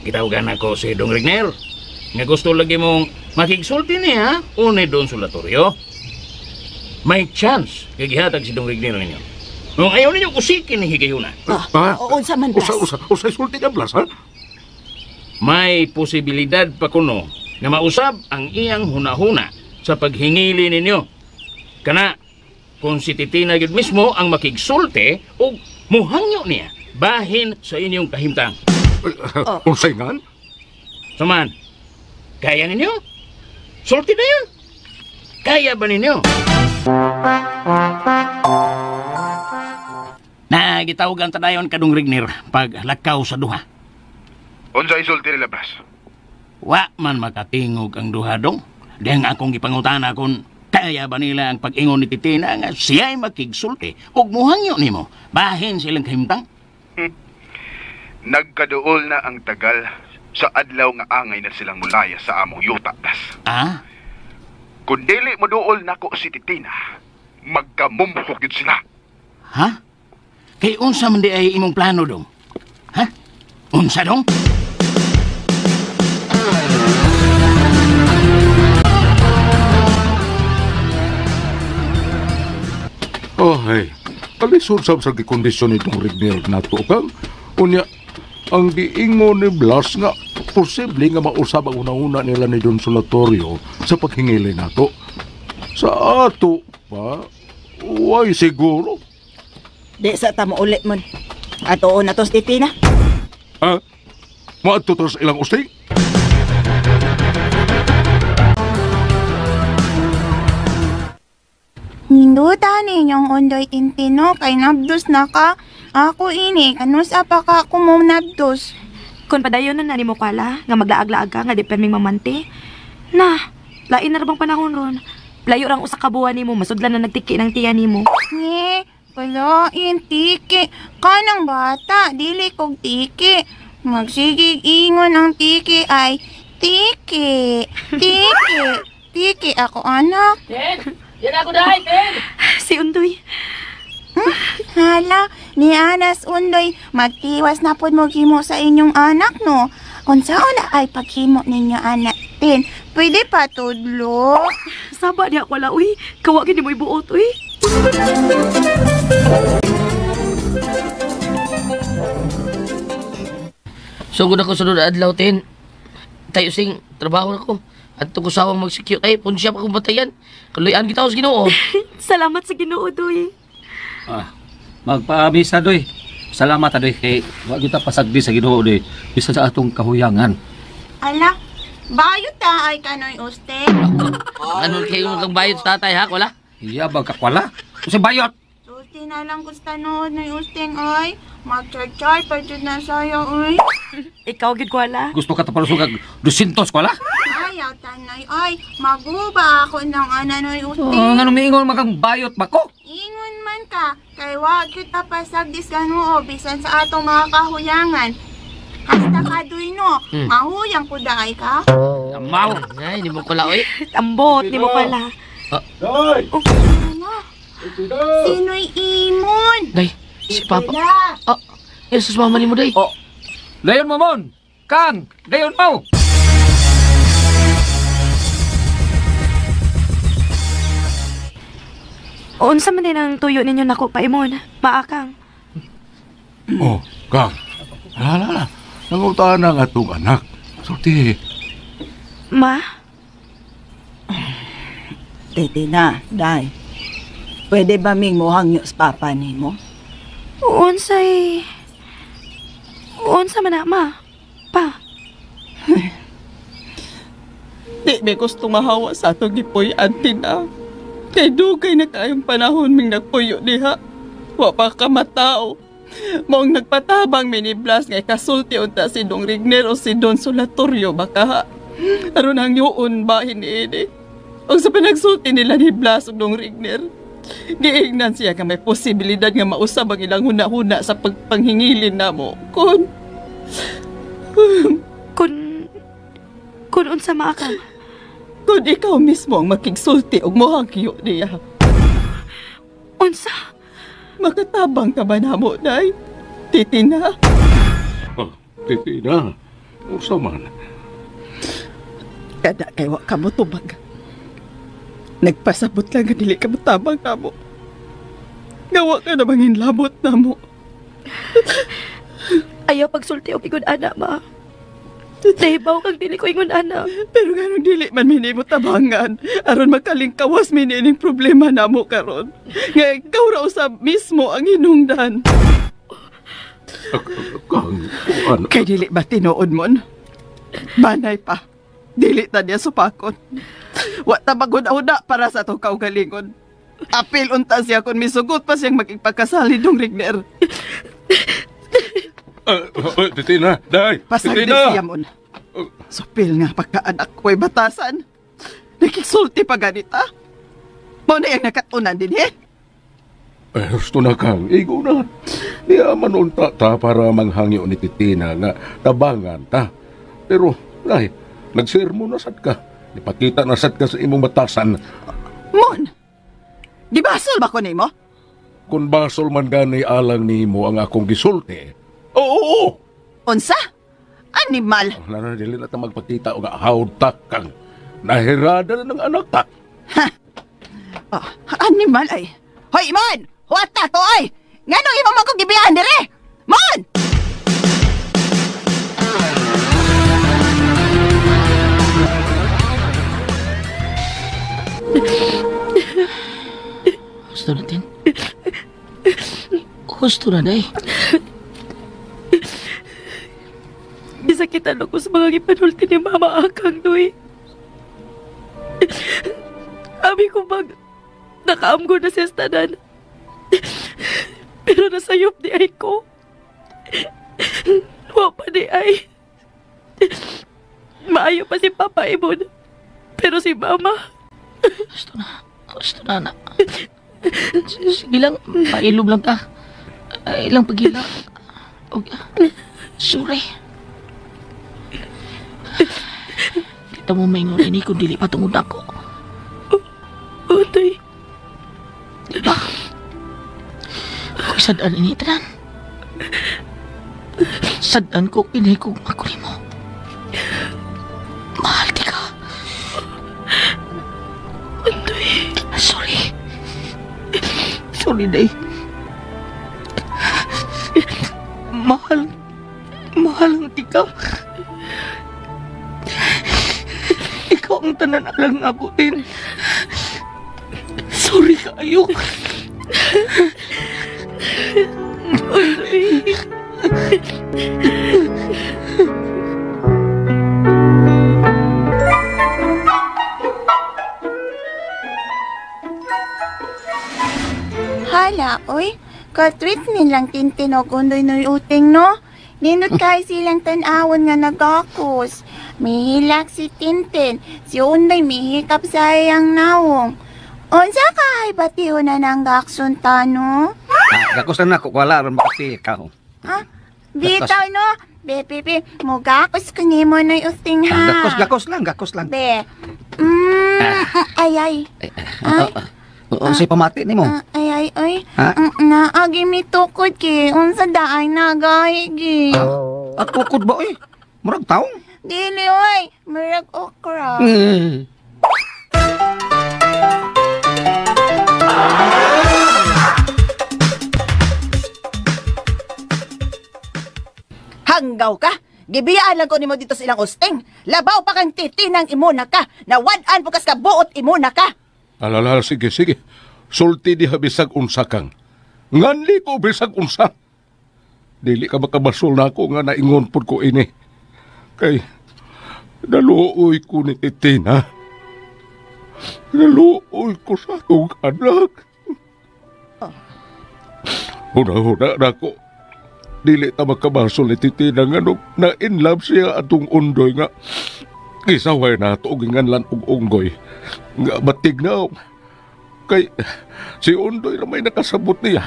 gitawagan ako si Dong Regner. Nga gusto lagi mong makigsulti niya o ni Don Solatorio. May chance kay gihatag si Dong Regner ninyo. Kung ayaw ninyo kusikin ni higayuna. Ah, unsa man Blas? Usa, usa, usa sulti ka Blas, ha? May posibilidad pa kuno nga mausab ang iyang hunahuna sa paghingili ninyo. Kana, kung si Titina gyud mismo ang makigsulte o muhangyo niya bahin sa inyong kahimtang. Unsay ngan? Suman, kaya ninyo? Sulti na yun. Kaya ba ninyo? Na gitawagan ta dayon kadung Rigner pag lakaw sa duha. Unsa isulti nila, Blas? Wa man makatingog ang duha dong. Dihang akong gipangutana kung kaya ba nila ang pag-ingon ni Titina nga siya'y makigsulti ug muhangyo nimo bahin silang kahimtang. Nagkaduol na ang tagal sa adlaw nga angay na silang mulaya sa among yuta, Blas. Ah? Kung dili mo duol nako si Titina, magkamumhok yun sila. Ha? Kay unsa man di ay imong plano dong? Ha? Unsa dong? Oh, hey. Kalisod sab sa gikondisyon nitong Rigner nato kang. Unya, ang giingon ni Blas nga posible nga mausab ang una-una nila ni Don Solatorio sa paghingili nato. Sa ato pa, way siguro. Di sa ta mo uli mon. Atuon na to si Titina. Ha? Maadto ta sa ilang usting? Ninduta ninyong undoy tintino kay nabdos na ka. Ako ini, kanus apa ka ako mo nabdos. Kung padayon na nimo kwala, nga maglaag-laag ka, nga di perming mamante. Na, lain na ra bang panahon ron. Layo rang usa ka buwan nimo, masudlan na nagtiki ng tiya nimo. Nge, Kalain, tiki. Kanang bata, dili kog tiki. Magsigig ingon ang tiki ay, tiki, tiki, tiki ako anak. Ten! Yan ako dahi, Ten! Si Undoy. Hala, ni Anas Undoy, magtiwas na pod mo himo sa inyong anak, no? Kung saan na ay paghimo ninyo anak, Tin, pwede pa tudlo. Saba niya wala, uy. Kawa gini mo ibuot, uy. Sugod ako sunod adlaw, Ten. Tayo sing, trabaho na ko. At kusawang mag-secure. Ay, punsya pa kong batayan. Kaluyan kita sa Ginoo. Salamat sa Ginoo, Doy. Ah, magpaamisa doy. Salamat adoy kay wa gyud ta pasagdi sa Ginoo doy bisan sa atong kahuyangan. Ala, bayot ta ay kanoy uste. Ano kayo kang bayot sa tatay, ha? Wala? Iya ba kakwala? Usa bayot. Sulti na lang gusto nood noy usteng ay. Mag-char-char pa jud na sayo, uy. Ikaw gid kwala. Gusto ka ta palusog 200 kwala? Ayaw tanoy ay. Maguba ako ng ananoy usteng. Oh, ngano miingon man kang bayot ba ko? Ingon man ka, kay wa gyud ta pasagdi sa Ginoo bisan sa atong mga kahuyangan. Hasta kaduy no, mahuyang ko daay ka. Amaw! Ay, hindi mo kula, oy. Ambot, ni mo pala. Day! Oh. Ano? Sino'y imon? Day, si Papa. Ah, Jesus, mama ni mo, day. Oh. Dayon mo mon. Kang, dayon mo. Unsa man din ang tuyo ninyo nako paimon. Maakang. Oh, Kang. Hala, hala. Nangutahan ang atong anak. Sulti. Ma? Titina, day. Pwede ba ming muhangyo sa papa nimo? Unsay... Unsa man na, ma? Pa? Di may gusto mahawa sa atong gipuy-an, Tina. Kay dugay na kayong panahon ming nagpuyo diha. Wa pa ka matao. Maong nagpatabang miniblas nga ikasulti unta si Dong Rigner o si Don Solatorio baka. Aron ang yuon ba hiniini. Og sa pinagsulti nila ni Blas ug Dong Rigner, giingnan siya nga may posibilidad nga mausab ang ilang huna-huna sa pagpanghingilin namo. Kun Kun unsa maakang? Kun ikaw mismo ang makigsulti og mohangyo niya. Unsa? Makatabang ka ba namo, Day? Titina? Oh, Titina. Unsa man? Kada kay wa ka mo tubag. Nagpasabot lang nga dili ka motabang kamo. Gawa ka na bang hinlabot namo. Ayaw pagsulti og ingon ana, ma. Nahibaw kang dili ko ingon ana. Pero nganong dili man mi mo tabangan aron makalingkawas mi niining problema namo karon. Nga ikaw ra usab mismo ang hinungdan. Kang, ano? Kay dili ba tinuod mon? Banay pa. Dili ta niya supakon. Wa ta maguna-una para sa atong kaugalingon. Apil unta siya kung misugot pa siyang magigpagkasali dong Rigner. Titina, day! Pasagdi Titina! siya mon. Supil nga pagkaanak ko'y batasan. Nakisulti pa ganita. Mao na iyang nakatunan din, he? Eh, gusto na kang, igo na. Niya manunta ta para manghangyo ni Titina nga tabangan ta. Pero, day, nagsermo na sad ka. Ipakita na sad ka sa imong batasan. Mon! Gibasol ba ko nimo? Kung basol man gani alang nimo ang akong gisulti. Oo, oo! Unsa? Animal! Wala na, dili na ta magpakita o nga hawd ta kang. Nahirada na ng anak ta. Oh, animal ay. Hoy, Mon! Huwat ta to ay! Nganong imo man kong gibiyahan dire? Mon! Gusto natin. Gusto na, day. Gisakitan ako sa mga gipanulti ni Mama Akang, Doy. Abi ko bag, nakaamgo na siya sa tanan. Pero nasayop di ay ko. Wa pa di ay. Maayo pa si Papa Ibon. Pero si Mama... Gusto na, anak. Sige lang, pailob lang ka. Ilang pagila. Sorry. Kita mo maingon ini kung dili pa tungod ako. Utoy. Di ba? Ako'y sad-an ini, tanan. Sad-an ko, kini kong ako nimo. Mahal di ka. Utoy. Sorry. Sorry, day. Mahal. Mahal ang ikaw. Ikaw ang tanan alang ako din. Sorry kayo. Utoy. Hala, oy. Katwit nilang tintinog undoy noy uting, no? Nindot kay silang tan-awon nga nagakos. Mihilak si Tintin. Si Unday mihikap sa iyang nawong. Unsa kay batiho na nang gaksun ta, no? Gakos na nako, wala ron makati ka. Ha? Bitaw, no? Be, be, be. Mugakos ko nimo noy uting, ha? Gakos, gakos lang, gakos lang. Be. Ay, ay. Ay. Unsay pamati nimo? Ay, ay, ay. Ha? Naagi mi tukod ki. Unsa daay nagahi gi. At tukod ba oy? Murag taong? Dili oy, murag okra. Hanggaw ka. Gibiyaan lang ko nimo dito sa ilang usting. Labaw pa kang titinang imuna ka. Nawad-an pukas ka buot imuna ka. Alala, sige, sige. Sulti diha bisag unsa kang. Nganli ko bisag unsa. Dili ka makabasol na ako nga naingon pod ko ini. Kay naluoy ko ni Titina. Naluoy ko sa akong anak. Huna-huna na ako. Dili ta makabasol ni Titina nga nung na-in love siya atong undoy nga gisaway na ato ginganlan og unggoy. Nga batig na. Kay si Undoy na may nakasabot niya.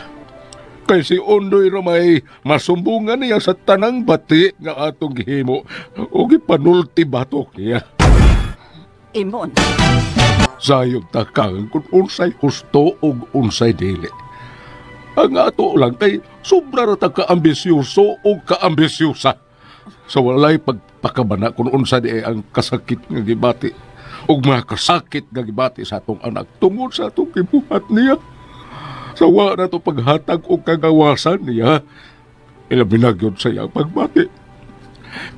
Kay si Undoy na may masumbungan niya sa tanang bati nga atong gihimo o gipanulti batok niya. Imon. Sayog takang kung unsay husto o unsay dili. Ang ato lang kay sobra ra ta kaambisyoso o kaambisyosa. Sa walay pagpakabana kung unsa di ang kasakit nga gibati ug mga kasakit nga gibati sa atong anak tungod sa atong gibuhat niya. Sa wa na to paghatag og kagawasan niya, ilabi na gyud sa iyang pagbati.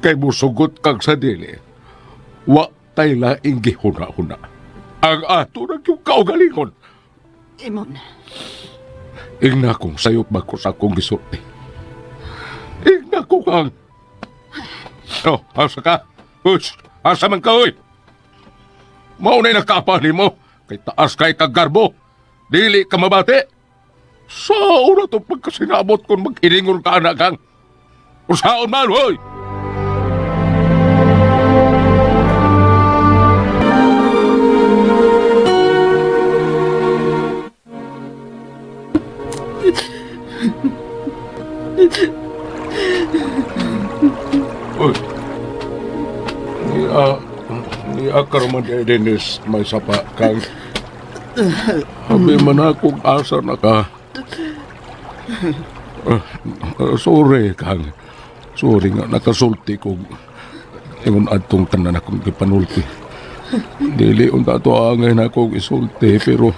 Kay musugot kag sa dili, wa tay laing gihuna-huna. Ang ato na gyud kaugalingon. Imon. Ingna kong sayop ba ko sa akong gisulti. Ingna ko kang. Oh, asa ka? Uy, asa man ka, uy? Maunay nakaapa nimo. Kay taas kay kagarbo. Dili ka mabati. Sa una itong pagkasinabot kung mag-iningon ka, anak kang. Usaon man, hoy! Uy. Ni akar man di Dennis may sapa kang. Habi man akong asa na ka. Sorry kang. Sorry nga nakasulti kong ingon adtong tanan akong gipanulti. Dili unta to angay na akong isulti pero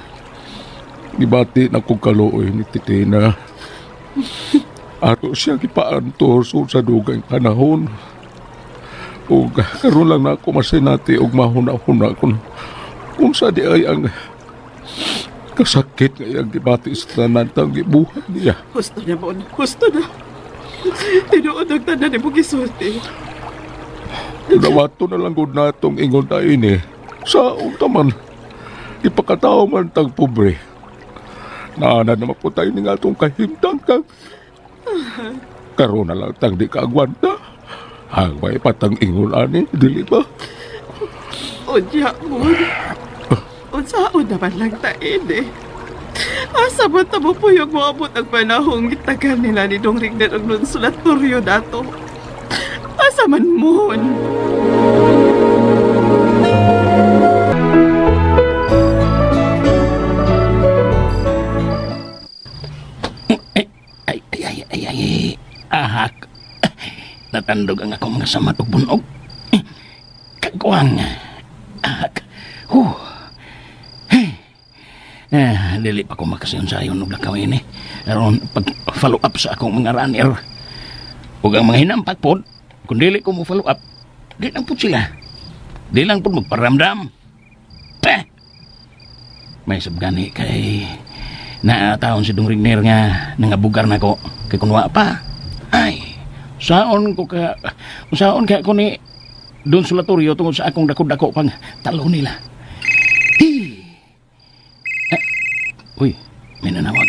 gibati na kong kaluoy ni Titina. Ato siya gipaanto sa dugang panahon. Ug karon lang na ako masinati og mahuna-huna kung unsa di ay ang kasakit nga iyang gibati sa tanan tang gibuhat niya. Husto na mo, husto na. Tinuod ang tanan nimo gisulti. Nawato na lang gud natong ingon ta ini. Sa unta man, ipakatao man tang pobre. Naana naman po tayo ni nga atong kahimtang kang. Karon na lang tang di kaagwanta. Hangway patang ingon ani, dili ba? Unya mo. Unsaon naman lang ta ini. Asa ba tamo puyog moabot ang panahong gitagal nila ni Dong Rigner og konsulatorio dato? Asa man mon? Ay, ay, ay, ay, ahak. Natandog ang akong mga samat og bunog. Kagwang. Ahak. Huh. Hey. Dili pa ko makasayon-sayon og lakaw ini. Aron pag follow up sa akong mga runner. Ug ang mga hinampak pod, kung dili ko mo follow up, di lang pod sila. Di lang pod magparamdam. Peh. May sabgani kay naataon si Dong Rigner nga nangabugar na ko kay kunwa pa. Ay, saon ko ka, saon ka ko ni Don Solatorio tungod sa akong dako-dako pang talo nila. Hi. Uy, may nanawag.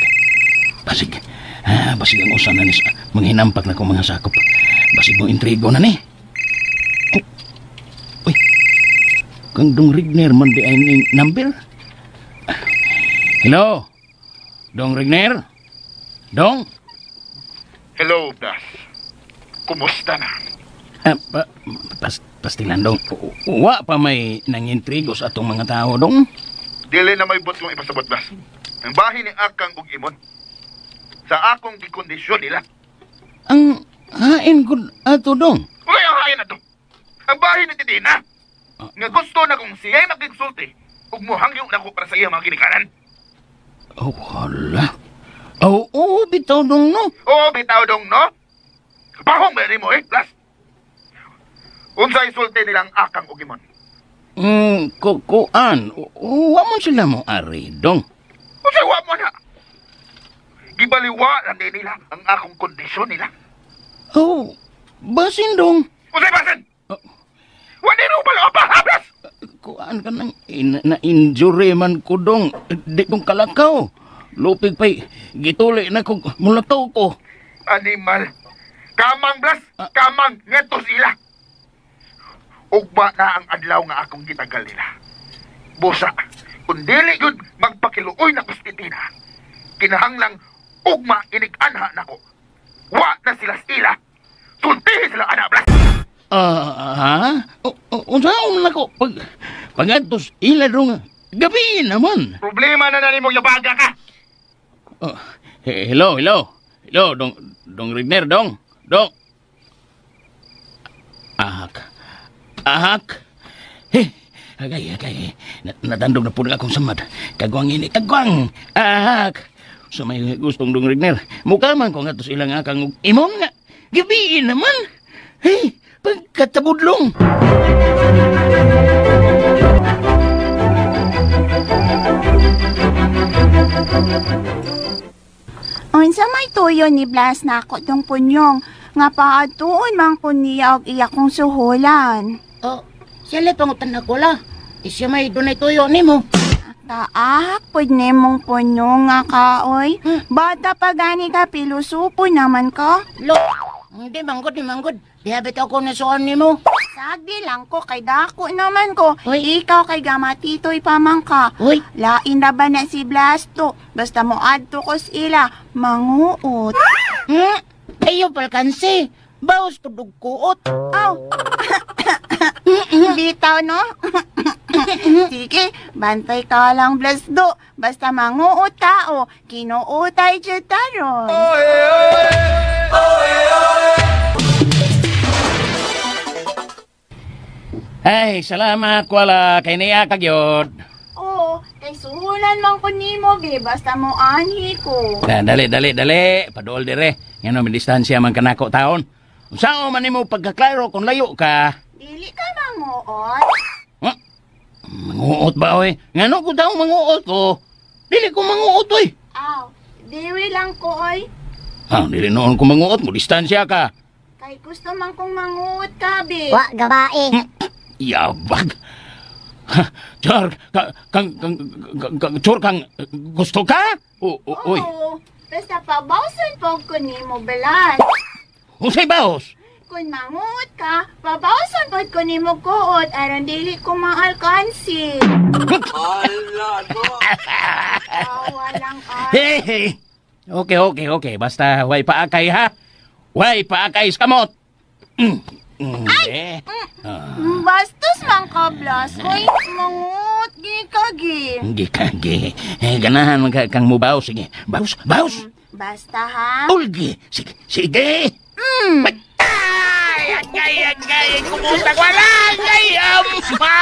Basig, basig ang usan na ni manghinampak na ko mga sakop. Basig mo intrigo na ni. Oh. Uy, kang Dong Rigner man di ay ning number. Hello? Dong Rigner? Dong? Hello, Blas. Kumusta na? Pastilan, Dong. Wa pa may nangintrigo sa atong mga tao, Dong. Dili na may butlong ipasabot, Blas. Ang bahin ni Akang ug Imon. Sa akong gikondisyon nila. Ang hain ko ato, Dong. Uy, ang hain ato. Ang bahin ni Titina. Nga gusto na kung siya'y makigsulti ug muhangyo na ko para sa iya mga ginikanan. Oh, hala. Oh, oh, bitaw, Dong, no? Oo, bitaw, Dong, no? Bahong ba mo, eh, Blas? Unsay sulti nilang Akang ug Imon? Kuan. Wa mo sila mo, ari, Dong. Unsay wa mo na? Gibaliwa lang din nila ang akong kondisyon nila. Oh, basin, Dong. Unsay basin? Wa din mo pala pa, Blas? Kuan ka nang na-injury man ko, Dong. Di kong kalakaw. Lupig pa'y gituli na kong mulakaw ko. Animal. Kamang, Blas. Kamang. Ngeto sila. Ugma na ang adlaw nga akong gitagal nila. Busa, kung dili yun magpakiluoy na kustitina, kinahanglang ugma inig-anha nako. Wa na sila sila. Sultihi sila, anak, Blas. Ha? Unsaon na ko? Pag-atos ila dong, gabi naman. Problema na na nimong yabaga ka. Oh, hello, hello. Hello, Dong Rigner, Dong. Dong. Ahak. Ahak. He, agay, agay. Natandog na po ng akong samad. Kagwang ini, kagwang. Ahak. So may gustong Dong Rigner. Mukha man ko nga to silang akang imong nga. Gabi naman. Hey, pagkatabudlong. Unsa may tuyo ni Blas na ako tong punyong nga paadtuon man ko niya og iya kong suhulan. Oh, siya pangutan ako la. Isya may dunay tuyo nimo. Taahak pod nimong punyong nga kaoy. Bata pa gani ka pilusupo naman ka. Lo, hindi manggod, di manggod. Dihabit ako na suon nimo. Sagdi lang ko kay dako naman ko. Uy. Ikaw kay gamatitoy pamangka. Uy. Lain na ba na si Blasto? Basta mo adto ko sila manguot. Ayo palkansi. Baos pudug kuot. Aw. Bitaw no? Sige, bantay ka lang Blasto. Basta manguot ka o kinuutay jud taron. Oy, oy, oy, oy. Ay, salamat kuala kay niya kagyod. Oo, kay suhulan man ko nimo be, basta mo anhi ko. Dali, dali, dali, paduol dire. Ngano may distansya man kanako taon. Unsaon man nimo pagkaklaro kung layo ka? Dili ka manguot. Huh? Manguot ba oy? Ngano ko daw manguot ko? Dili ko manguot oy. Aw, diwi lang ko oy. Ah, dili noon ko manguot mo distansya ka. Kay gusto man kong manguot ka be. Wa gabae. Yabag. Char, kang chor kang gusto ka? Uy. Oo, basta pabawsan po ko nimo balas. Unsay baos? Kung manguot ka, pabawsan pod ko nimo kuot aron dili ko maalkansi. Walang Hey, hey. Okay, okay, okay. Basta way paakay ha. Way paakay sa kamot. Ay! Bastos man ka, Blas. Uy, manguot, gi ka, gi. Gi ka, gi. Eh, ganahan man ka kang mubaw. Sige, baws, baws. Basta ha? Ulgi. Sige, sige. Ay, agay, agay. Kumusta ko lang. Ay, amma!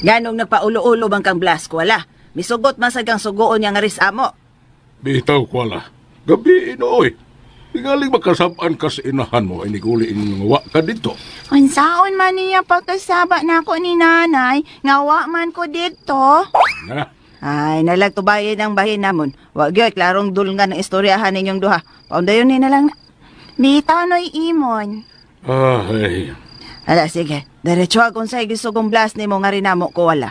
Ganong nagpaulo-ulo bang kang Blas, wala. Misugot man sad kang sugoon niya nga ris amo. Bitaw ko ala. Gabi inooy. Tingaling makasabaan ka sa inahan mo, ay niguli inyong wa ka dito. Unsaon man niya pagkasaba nako ni nanay, nga wa man ko didto. Na. Ay, nalag tubayin ang bahin namon. Wa gyud klarong dulngan ang istoryahan ninyong duha. Paundayon ni na lang. Na. Bitaw noy imon. Ay. Ala, sige. Diretso akong say gisugong Blas nimo nga rinamo ko wala.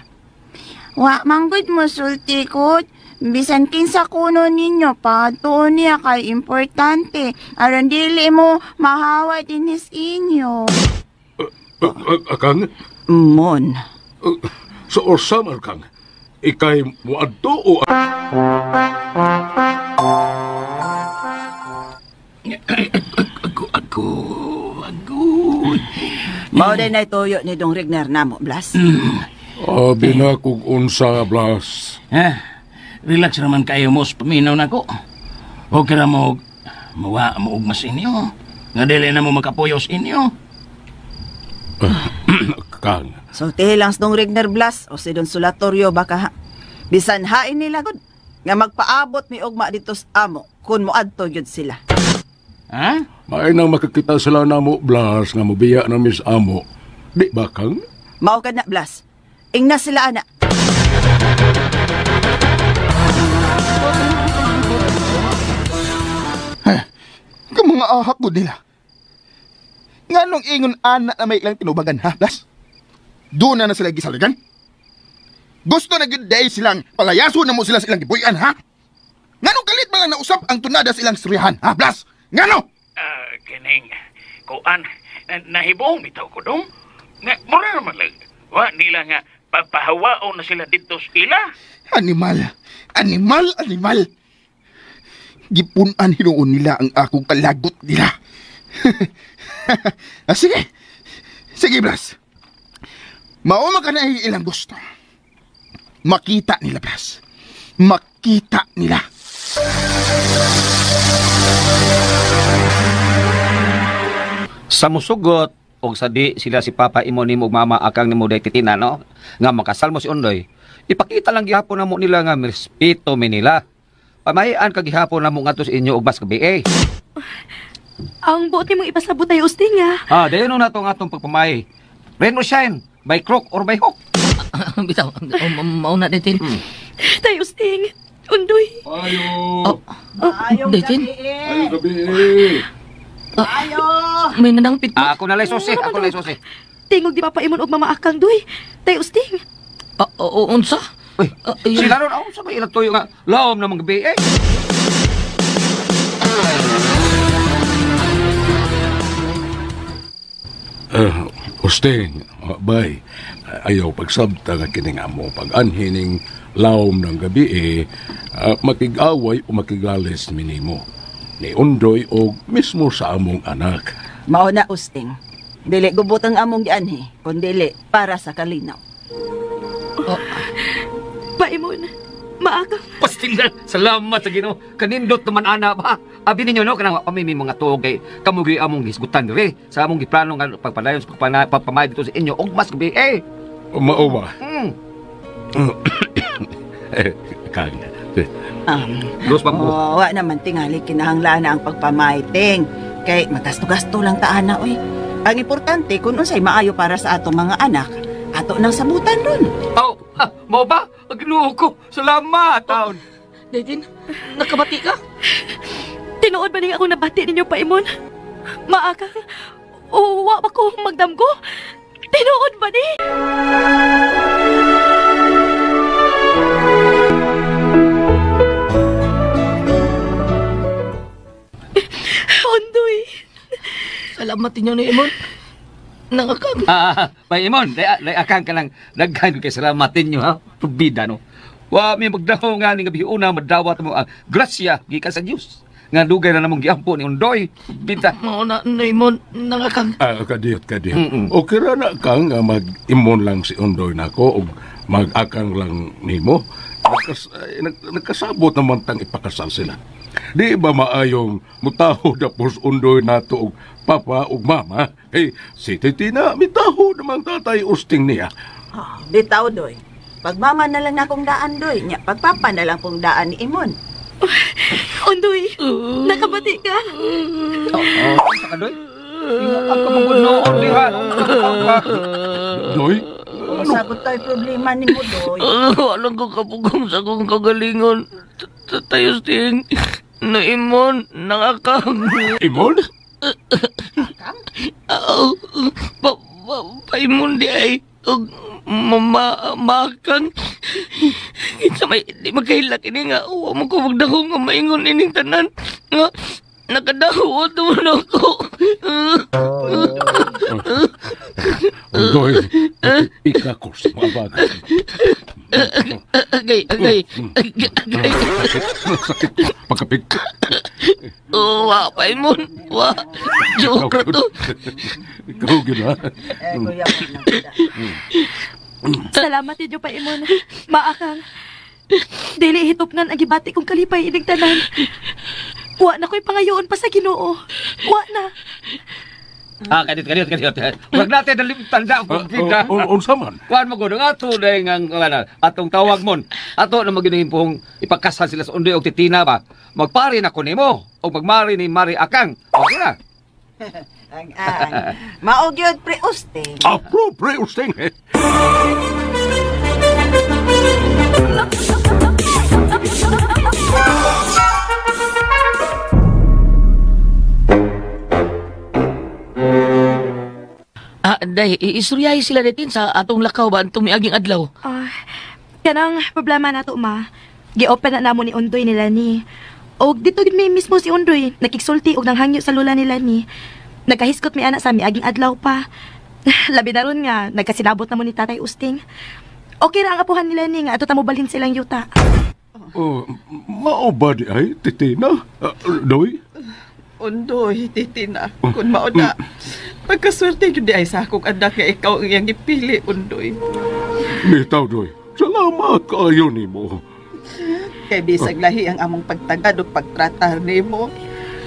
Wa man gud mo sulti ko. Bisan kinsa kuno ninyo patuon niya kay importante aron dili mo mahawa dinis inyo. Akang? Mon. Sa orsa man kang, ikay muadto o... Ako. Mao din ay tuyo ni Dong Rigner namo, Blas. Abi na kung unsa, Blas. Ha? Relax naman kayo mo sa paminaw na ko. Okay ra mo, mawa mo og mas inyo. Nga dili na mo makapuyos inyo. Kang. Sultihi lang sa Dong Rigner, Blas, o si Don Solatorio baka ha. Bisan hain nila gud nga magpaabot mi ugma dito sa amo kun moadto gyud sila. Ha? Maay nang makakita sila namo, Blas, nga mobiya na mis amo. Di ba, Kang? Mao ka na, Blas. Ingna sila, ana. Mga ahak ko nila. Nganong ingon ana na may ilang tinubagan, ha, Blas? Doon na na sila gisaligan? Gusto na gyud day silang palayaso na mo sila sa ilang gibuyan, ha? Nganong kalit man lang nausap ang tunada sa ilang srihan, ha, Blas? Ngano? Kining, kuan, nahibong bitaw ko dong. Nga, mura naman lang. Wa nila nga, papahawaon na sila dito sa ila. Animal, animal, animal. Gipunan hinuon nila ang akong kalagot nila. Ah, sige. Sige, Blas. Mauma ka na ilang gusto. Makita nila, Blas. Makita nila. Sa musugot og sa di sila si Papa imo nimo ug Mama akang nimo day titina, no? Nga makasal mo si Ondoy. Ipakita lang gihapon namo nila nga respeto mi nila. Pamahian ka gihapon namo ngadto sa inyo og mas gabi eh. Ang buot nimong ipasabot ay usting ah. Ah, dayon na to ang atong pagpamahi. Rain or shine, by crook or by hook. Bitaw, mauna din. Tay usting, Undoy. Ayo. Ayo Datin. Ayo gabi. Ayo. May nanangpit ko. Ako na lay susi, ako na lay susi. Tingog di Papa imon og Mama akang doy. Tay usting. Unsa? Uy, sila ron, oh, sa may ilang tuyo nga, laom na mga gabi eh. Usting, bay, ayaw pagsabta nga kining amo pag-anhining laom ng gabi eh, makig-away o makiglalis minimo. Ni Undoy o mismo sa among anak. Mao na, Usting. Dili gubot ang among gianhi, kun dili para sa kalinaw. Paimon, maakang. Pastilan, salamat sa Ginoo. Kanindot naman ana ba. Abi ninyo no kanang kami may mga tuog kay kamo gyud among hisgutan diri sa among giplano nga pagpadayon sa pagpamay dito sa inyo og mas gabi eh. Mao ba? Kang. Los pa mo. Oh, wa naman tingali kinahanglan na ang pagpamaiting. Kay magasto-gasto lang ta ana oy. Ang importante kun unsay maayo para sa atong mga anak, ato nang sabutan ron. Oh, ha, mao ba? Ginoo ko. Salamat, taon. Datin, nakabati ka? Tinuod ba ning ako nabati ninyo, Paimon? Maaka, o wa ba ko magdamgo? Tinuod ba ni? Salamat ninyo ni Imon. Nangakang. May Imon, day akang ka lang daghan kay salamat ninyo ha. Pabida no. Wa mi magdaho nga ni gabi una madawat mo ang grasya gikan sa Dios. Nga dugay na namong giampo ni Undoy. Bida. Mao na ni Imon, nangakang. Kadiyot, kadiyot. Okay ra na kang nga mag-imon lang si Undoy nako og mag-akang lang nimo. Nagkasabot naman tang ipakasal sila. Di ba maayong mutaho na pos Undoy nato og papa og mama? Hey, si Titina, mitaho namang tatay usting niya. Oh, bitaw, Doy. Pagmama na lang nakong daan, Doy. Nya, pagpapa na lang pong daan ni Imon. Undoy, nakabati ka. Oo, ka Doy. Ingat ka mong gunoon diha. Doy? Ano? Sagot tayo problema ni mo, Doy. Alam ko kapugong sa akong kagalingon. Tayo sting. Na Imon, nangakang. Imon? Akang? Oo. Paimon di ay. Mamakang. Kinsa may di magkahilak ini nga. Wa mo ko magdako nga maingon ining tanan. Nga nakadaho tuon ako. Undoy, ikakos sa mga bagay. Agay, agay, agay. Sakit, pagkapig. Wa, Paimon. Wa, joke to. Ikaw, gina. Salamat ninyo, Paimon. Maakang. Dili hitupngan ang gibati kong kalipay ining tanan. Wa na ko'y pangayoon pa sa Ginoo. Wa na. Kadiyot, kadiyot, kadiyot. Wag natin nalimtan na. Unsa man? Kuan mo gud ato dahil ang atong tawag mon. Ato na magiging pong ipagkasal sila sa Undoy og Titina ba. Magpari na ko nimo og magmari ni Mari Akang. Okay na. Ang. Mao gyud pre Usting. Approve pre Usting. Day, iistoryahe sila natin sa atong lakaw ba ang tumiaging adlaw? Kanang problema na to, ma. Gi-open na namo ni Undoy nila ni. Og dito gid mi mismo si Undoy, nakiksulti og nanghangyo sa lola nila ni. Nagkahiskot mi ana sa miaging adlaw pa. Labi na ron nga, nagkasinabot na mo ni Tatay Usting. Okay ra ang apuhan nila ni nga ato ta mobalhin silang yuta. Oh, mao ba di ay, Titina? Doy? Undoy, Titina, kung mao na. Pagkaswerte yun di ay sa akong anak nga ikaw ang iyang ipili, Undoy. Bitaw, Doy. Salamat kaayo nimo. Kay bisag lahi ang among pagtagad o pagtratar nimo.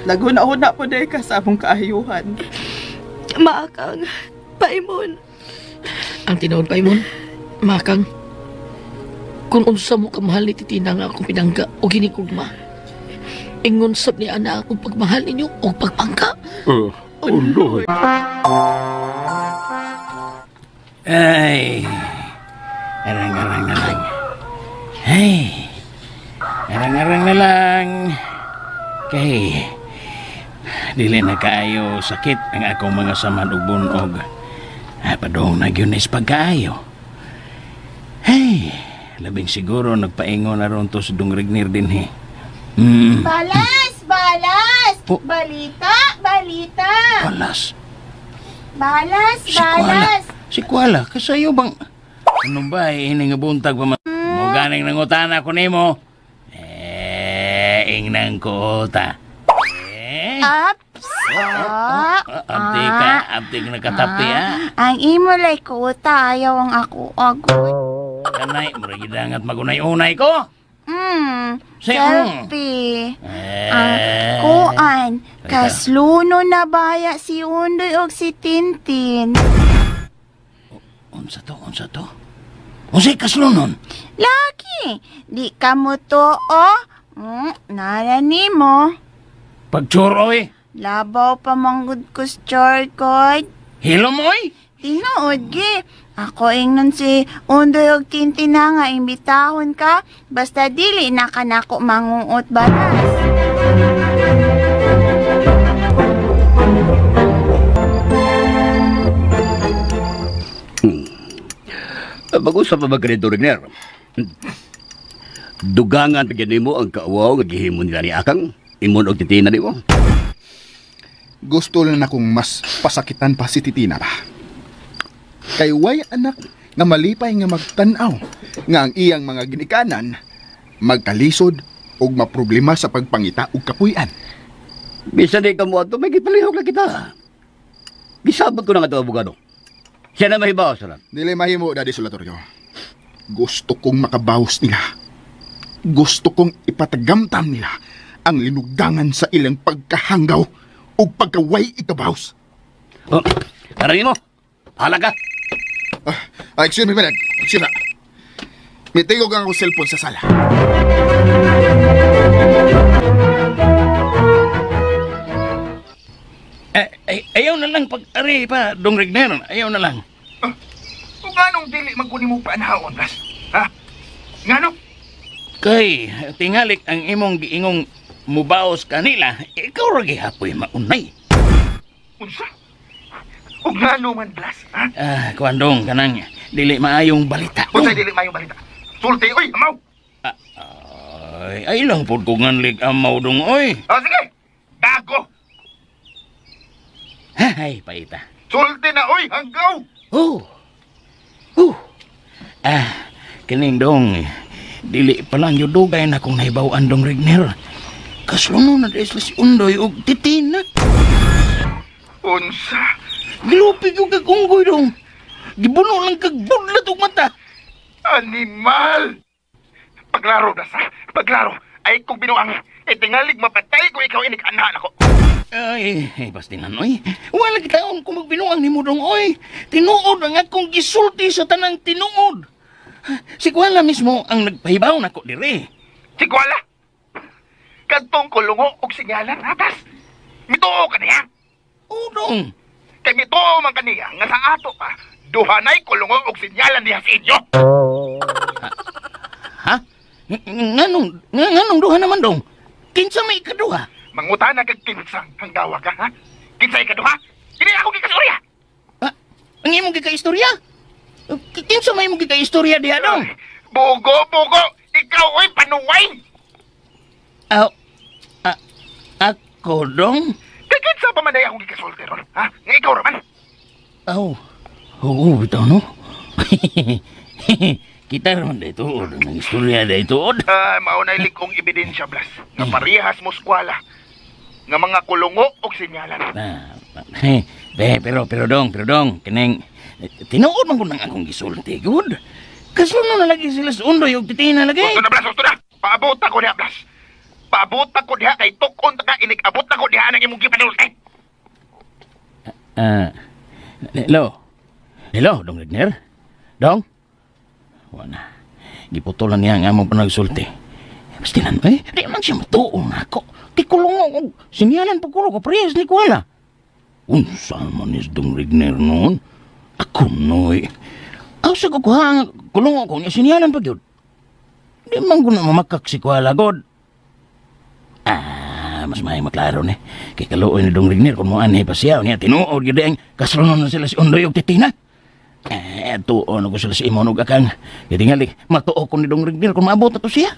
Naghuna-huna po dahil ka sa among kaayuhan. Maakang, Paimon. Ang tinuod, Paimon, maakang. Kung unsa mo kamahal ni Titina nga akong pinangga o ginikugma, ingon sab ni ana akong pagmahal ninyo o pagpangka. Undoy. Ay, arang-arang na lang. Ay, arang-arang na lang. Kay, dili na kaayo sakit ang akong mga saman ug bunog. Padong na gyud is pagkaayo. Hey, labing siguro nagpaingon na ron to sa Dung Regnir din he. Balas! Balas! Oh. Balita! Balita! Balas? Balas! Si Kuala. Balas! Si Kuala, kasayo bang... Ano ba, ini nga buntag pa man... Muganing nangutana ko nimo. Eh, ingnan ko ta. Eh? Aps! Abdi ka, abdi ka nakatapi, ha? Ang imo lay kuta, ayaw ang ako agoy. Kanay, mura gidangat magunay-unay ko. Selfie. Eh. Ang kuan, kasluno na baya si Undoy og si Tintin. Unsa to, unsa to? Unsay kaslunon? Laki, di ka mo to, oh. Nara nimo. Pagchuroy? Labaw pa manggod ko sa charcoal. Hilom, oy? Tinuod, gi. Ako ingnon si Undoy og Tintin na nga imbitahon ka. Basta dili na ka nako mangungot balas. Mag-usap pa ba ganito, Regner? Dugangan pa mo ang kaawaw nga gihimo nila ni Akang. Imon og Titina nimo. Gusto lang akong mas pasakitan pa si Titina ba. Kay way anak nga malipay nga magtan-aw nga ang iyang mga ginikanan magkalisod og maproblema sa pagpangita og kapuy-an. Bisan di ka mo ato, may gipalihok na kita. Gisabot ko na nga ito, abogado. Siya na mahibaw sa lang. Dili mahimo, Daddy Solatorio. Gusto kong makabawas nila. Gusto kong ipatagamtam nila ang linugdangan sa ilang pagkahanggaw o pagkaway ikabaws. Oh, tarangin mo. Halaga. Excuse me, man. Excuse me. May tingog ang akong cellphone sa sala. Ayaw na lang pag-ari pa, Dong Regner. Ayaw na lang. Kung anong dili magkunin mo paanhaon, Blas? Ha? Ngano? Kay, tingalik ang imong giingong mubaos kanila, ikaw ra gihapoy maunay. Unsa? Ug ngano man, Blas? Ha? Kuan dong, kanang dili maayong balita. Unsay dili maayong balita? Sulti, oy, amaw! Ay, lang pod ko nganlig amaw dong, oy. Oh, sige! Gago! Ay, paita. Sulti na, oy, hanggaw! Oh! Kining dong, dili pa lang yung dugay na kung nahibaw-an dong Regner. Kasluno na dahil si Undoy og Titina. Unsa? Gilupig yung kag-unggoy dong. Gibuno lang kag budlat og mata. Animal! Paglaro, Blas, ha? Paglaro. Ay, kung binuang, itingalig mapatay ko ikaw inig-anahan ako. Ay, bastinan, oy. Wala kitaon kung magbinuang ni mo dong, oy. Tinuod ang akong gisulti sa tanang tinuod. Si Kuala mismo ang nagpahibaw nako dire. Si Kuala? Kadtong kulungo og sinyalan, ha, Blas? Mituo ka niya? Oo, dong. Kay mituo man kaniya nga sa ato pa, duhanay kulungo og sinyalan niya sa inyo. Ha? Nganong duha naman dong? Kinsa may ikaduha? Mangutana kag kinsang hanggawa ka, ha? Kinsa ikaduha? Dili ako gikastorya. Ha? Ang imong gikaistorya? Kinsa may imong gikaistorya diha dong? Bugo, bugo! Ikaw oy panuway! Ako dong? Kay kinsa pa man ay akong gikasulti ron, ha? Nga ikaw raman. Aw. Oo, bitaw no. Kita ron dito, ang istorya dito. Mao na likong ebidensya, Blas. Nga parehas mo skwala. Nga mga kulungo og sinyalan. Pero dong, kining tinuod man ko nang akong gisulti, good. Kasluno na lagi sila sa Undoy og Titina lagi. Gusto na, Blas, gusto na. Paabot ako diha, Blas. Paabot ako diha kay tukon ta ka inig-abot ako diha nang imong gipanulti. Hello. Hello, Dong Regner. Dong? Wala. Giputulan niya ang among panagsulti. Bastilan, eh, di man siya matuon ako. Kikulungo ko. Sinyalan pa kulo ko, parehas ni Kuala. Unsa man is Dong Regner noon? Ako noy. Asa ko kuha, kulungo ko niya, sinyalan pa gyud. Di man ko na mamakak si Kuala, God. Mas may maklaro ni. Kay kaluoy ni Dong Regner kung moanhi pa siya. Niya, tinuod gyud ang kaslonon na sila si Undoy og Titina. Tuon ko sila si Imon og Akang. Tingali, matuo ko ni Dong Regner kung maabot na to siya.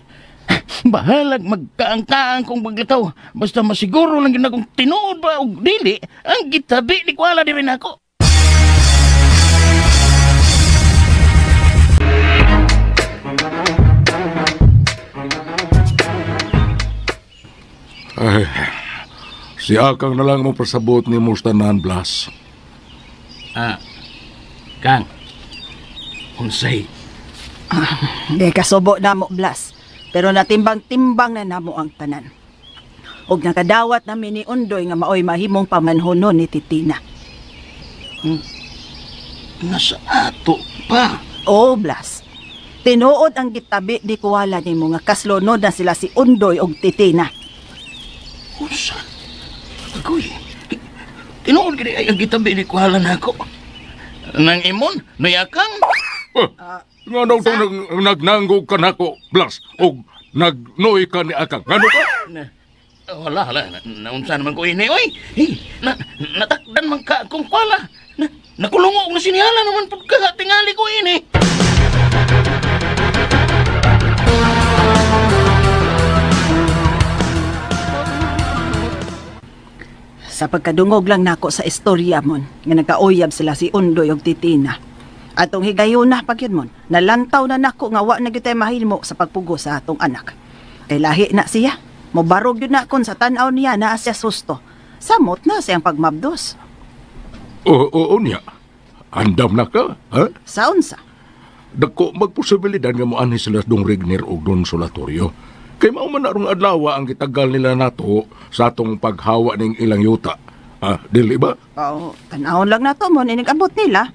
Bahalag magkaang-kaang kong maglakaw. Basta masiguro lang yun akong tinuod ba og dili, ang gitabi ni Kuala di rin ako. Ay, si Akang na lang mo pasabot ni Mustanan, Blas. Kang, unsay? Di kasubo na mo, Blas. Pero natimbang-timbang na namo ang tanan. Og nakadawat nami ni Undoy nga maoy mahimong pamanhonon ni Titina. Nasa ato pa. Oo, Blas. Tinuod ang gitabi di kuwala nimo nga kaslonod na sila si Undoy og Titina. Unsa? Agoy. Tinuod gid ay ang gitabi ni kuwala nako. Nang imon, nuyakang. Ngano tong nagnanggog ka nako, Blas, og nagnoy ka ni Akang. Ngano ka? Wala, wala. Naunsa naman ko ini, oy. Hey, natakdan man ka akong kwala. Nakulungo og nasinihala naman pud ka tingali ko ini. Sa pagkadungog lang nako sa istorya mon, nga nagkauyab sila si Undoy og Titina. Atong higayuna pag yun mon, nalantaw na nako nga wa na gyud tay mahimo sa pagpugo sa atong anak. Kay lahi na siya, mobarog yun na kon sa tan-aw niya naa siya susto. Samot na siyang pagmabdos. Oo, niya. Andam na ka, ha? Sa unsa? Dako magposibilidad nga moanhi sila dong Regner og Don Solatorio. Kay mao man arong adlaw ang gitagal nila nato sa atong paghawa ning ilang yuta. Ah, dili ba? Oo, tan-awon lang nato mon inig abot nila.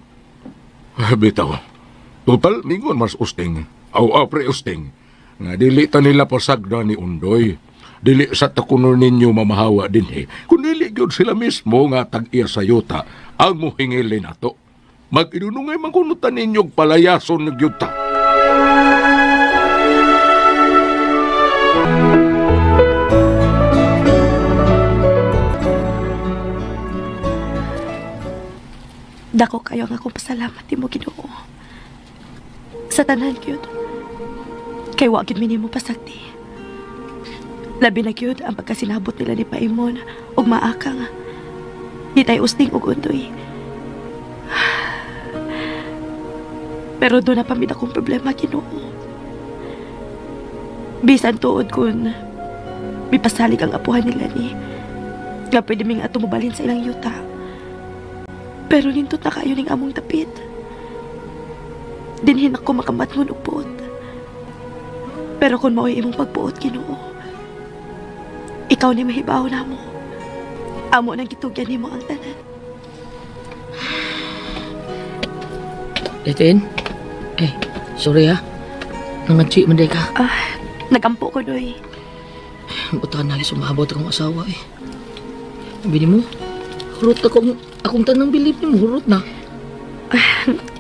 Ah, bitaw. Total ningon mas usting. Aw, pre usting. Nga dili ta nila pasagda ni Undoy. Dili sa takuno ninyo mamahawa dinhi. Kun dili gyud sila mismo nga tag-iya sa yuta ang mohingili nato. Mag-inunungay man kuno ta ninyo palayason ng yuta. Dako kayo ang akong pasalamat nimo Ginoo. Sa tanan gyud. Kay wa gyud mi nimo pasagdi. Labi na gyud ang pagkasinabot nila ni Paimon ug maakang. Di tayo usting og undoy. Pero doon na pamit akong problema, Ginoo. Bisan tuod kun mipasalig ang apuhan nila ni nga pwede ming ato mobalhin sa ilang yuta. Pero nindot na kayo ning among dapit. Dinhin ako makamatngon og buot. Pero kung mao'y imong pagbuot, Ginoo, ikaw ni mahibaw na mo. Amo nang gitugyan nimo ang tanan. Litin? Eh, sorry ha. Nangatsi man day ka. Ah, nagampo ko, Doy. Buta na sumabot akong asawa eh. Sabi mo, hurot akong tanang bilib ni mo, hurot na.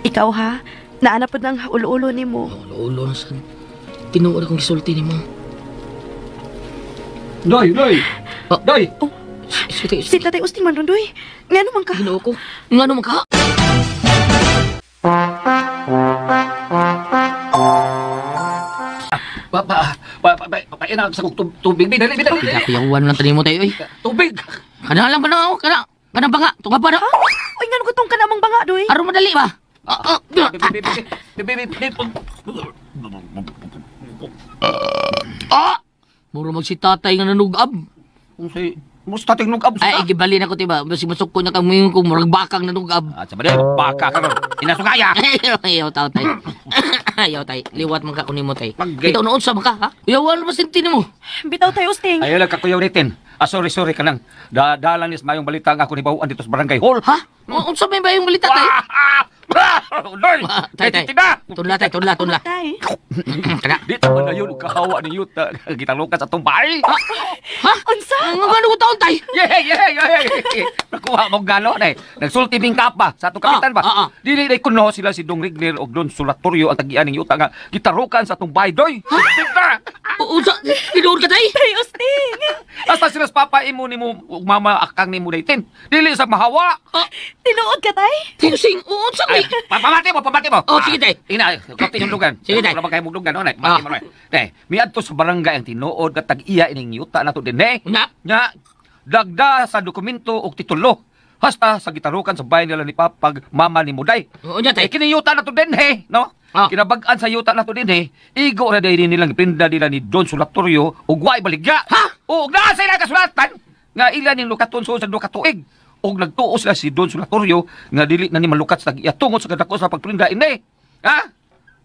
Ikaw ha, naanapod ng ulo-ulo ni mo. Ulo-ulo na saan. Tinuod akong gisulti ni mo. Doy, Doy! Doy! Oh. Si Tatay Usting man ron, Doy. Nga naman ka? Ginoo ko. Nga naman ka? Pa, sa tubig. Dali, dali, dali. Kuyawan lang tanin mo tayo, eh. Tubig! Kana lang ba na ako? Kana banga? Tunga pa na? Uy, nga nung ka namang banga, Doy. Aron madali ba? Ah! Muro mag si tatay nga nanugab. Musta tatay nugab sa? Ay, gibali na ko, tiba. Basi masuk ko na kami kung murag bakang nanugab. Ah, sabi na, baka ka ron. Inasugaya! Ayaw, tao, tay. Ayaw, tay. Liwat man ka kunin mo, tay. Bitaw noon sa maka, ha? Yaw, wala masinti mo. Bitaw tayo, Usting. Ayaw lang kakuyaw natin. Ah, sorry, sorry ka lang. Dalan is mayong balita ang ako ni Bawaan dito sa Barangay Hall. Ha? Unsa may bayong balita, tay? Uloy! Tay, tay. Tunla, tay. Tunla, tunla. Tay. Kana. Dito man na yun, kahawa ni Yuta. Gitalukan sa tumbay. Ha? Unsa? Ang gano ko taon, tay? Yeah, yeah, yeah. Nakuha mo gano na eh. Nagsulti ming kapa sa atong kapitan ba? Dili na kuno sila si Dong Rigner og Don Solatorio ang tagian ng Yuta nga gitarukan sa tumbay, doy. Ha? Unsa? Tinuod ka, tay? Tay, Usting. Hasta sila sa papa imo ni mo ug mama akang ni mo daytin. Dili sa mahawa. Tinuod ka, tay? Tay, Usting, unsa may? Pamati mo, pamati mo. Oh, sige, tay. Ina, kapti yung lugan. Sige, tay. Wala ba kayo mong lugan, no? Mati mo, tay. Miadto sa barangay ang tinuod nga tag-iya ining yuta nato dinhi. Nya. Nya, dagda sa dokumento og titulo. Hasta sa gitarukan sa bahay nila ni Papag mama ni Muday. Oo, nya, tay. Eh, kini yuta nato dinhi, no? Kinabag-an sa yuta nato dinhi. Igo ra dayli nilang gipinda nila ni Don Solatorio og way baligya. Ha? Og naa sila kasulatan nga ila ning lukaton sa duha ka tuig. Og nagtuo sila si Don Solatorio nga dili na ni malukat sa tag-iya tungod sa kadako sa pagprinda ini. Ha?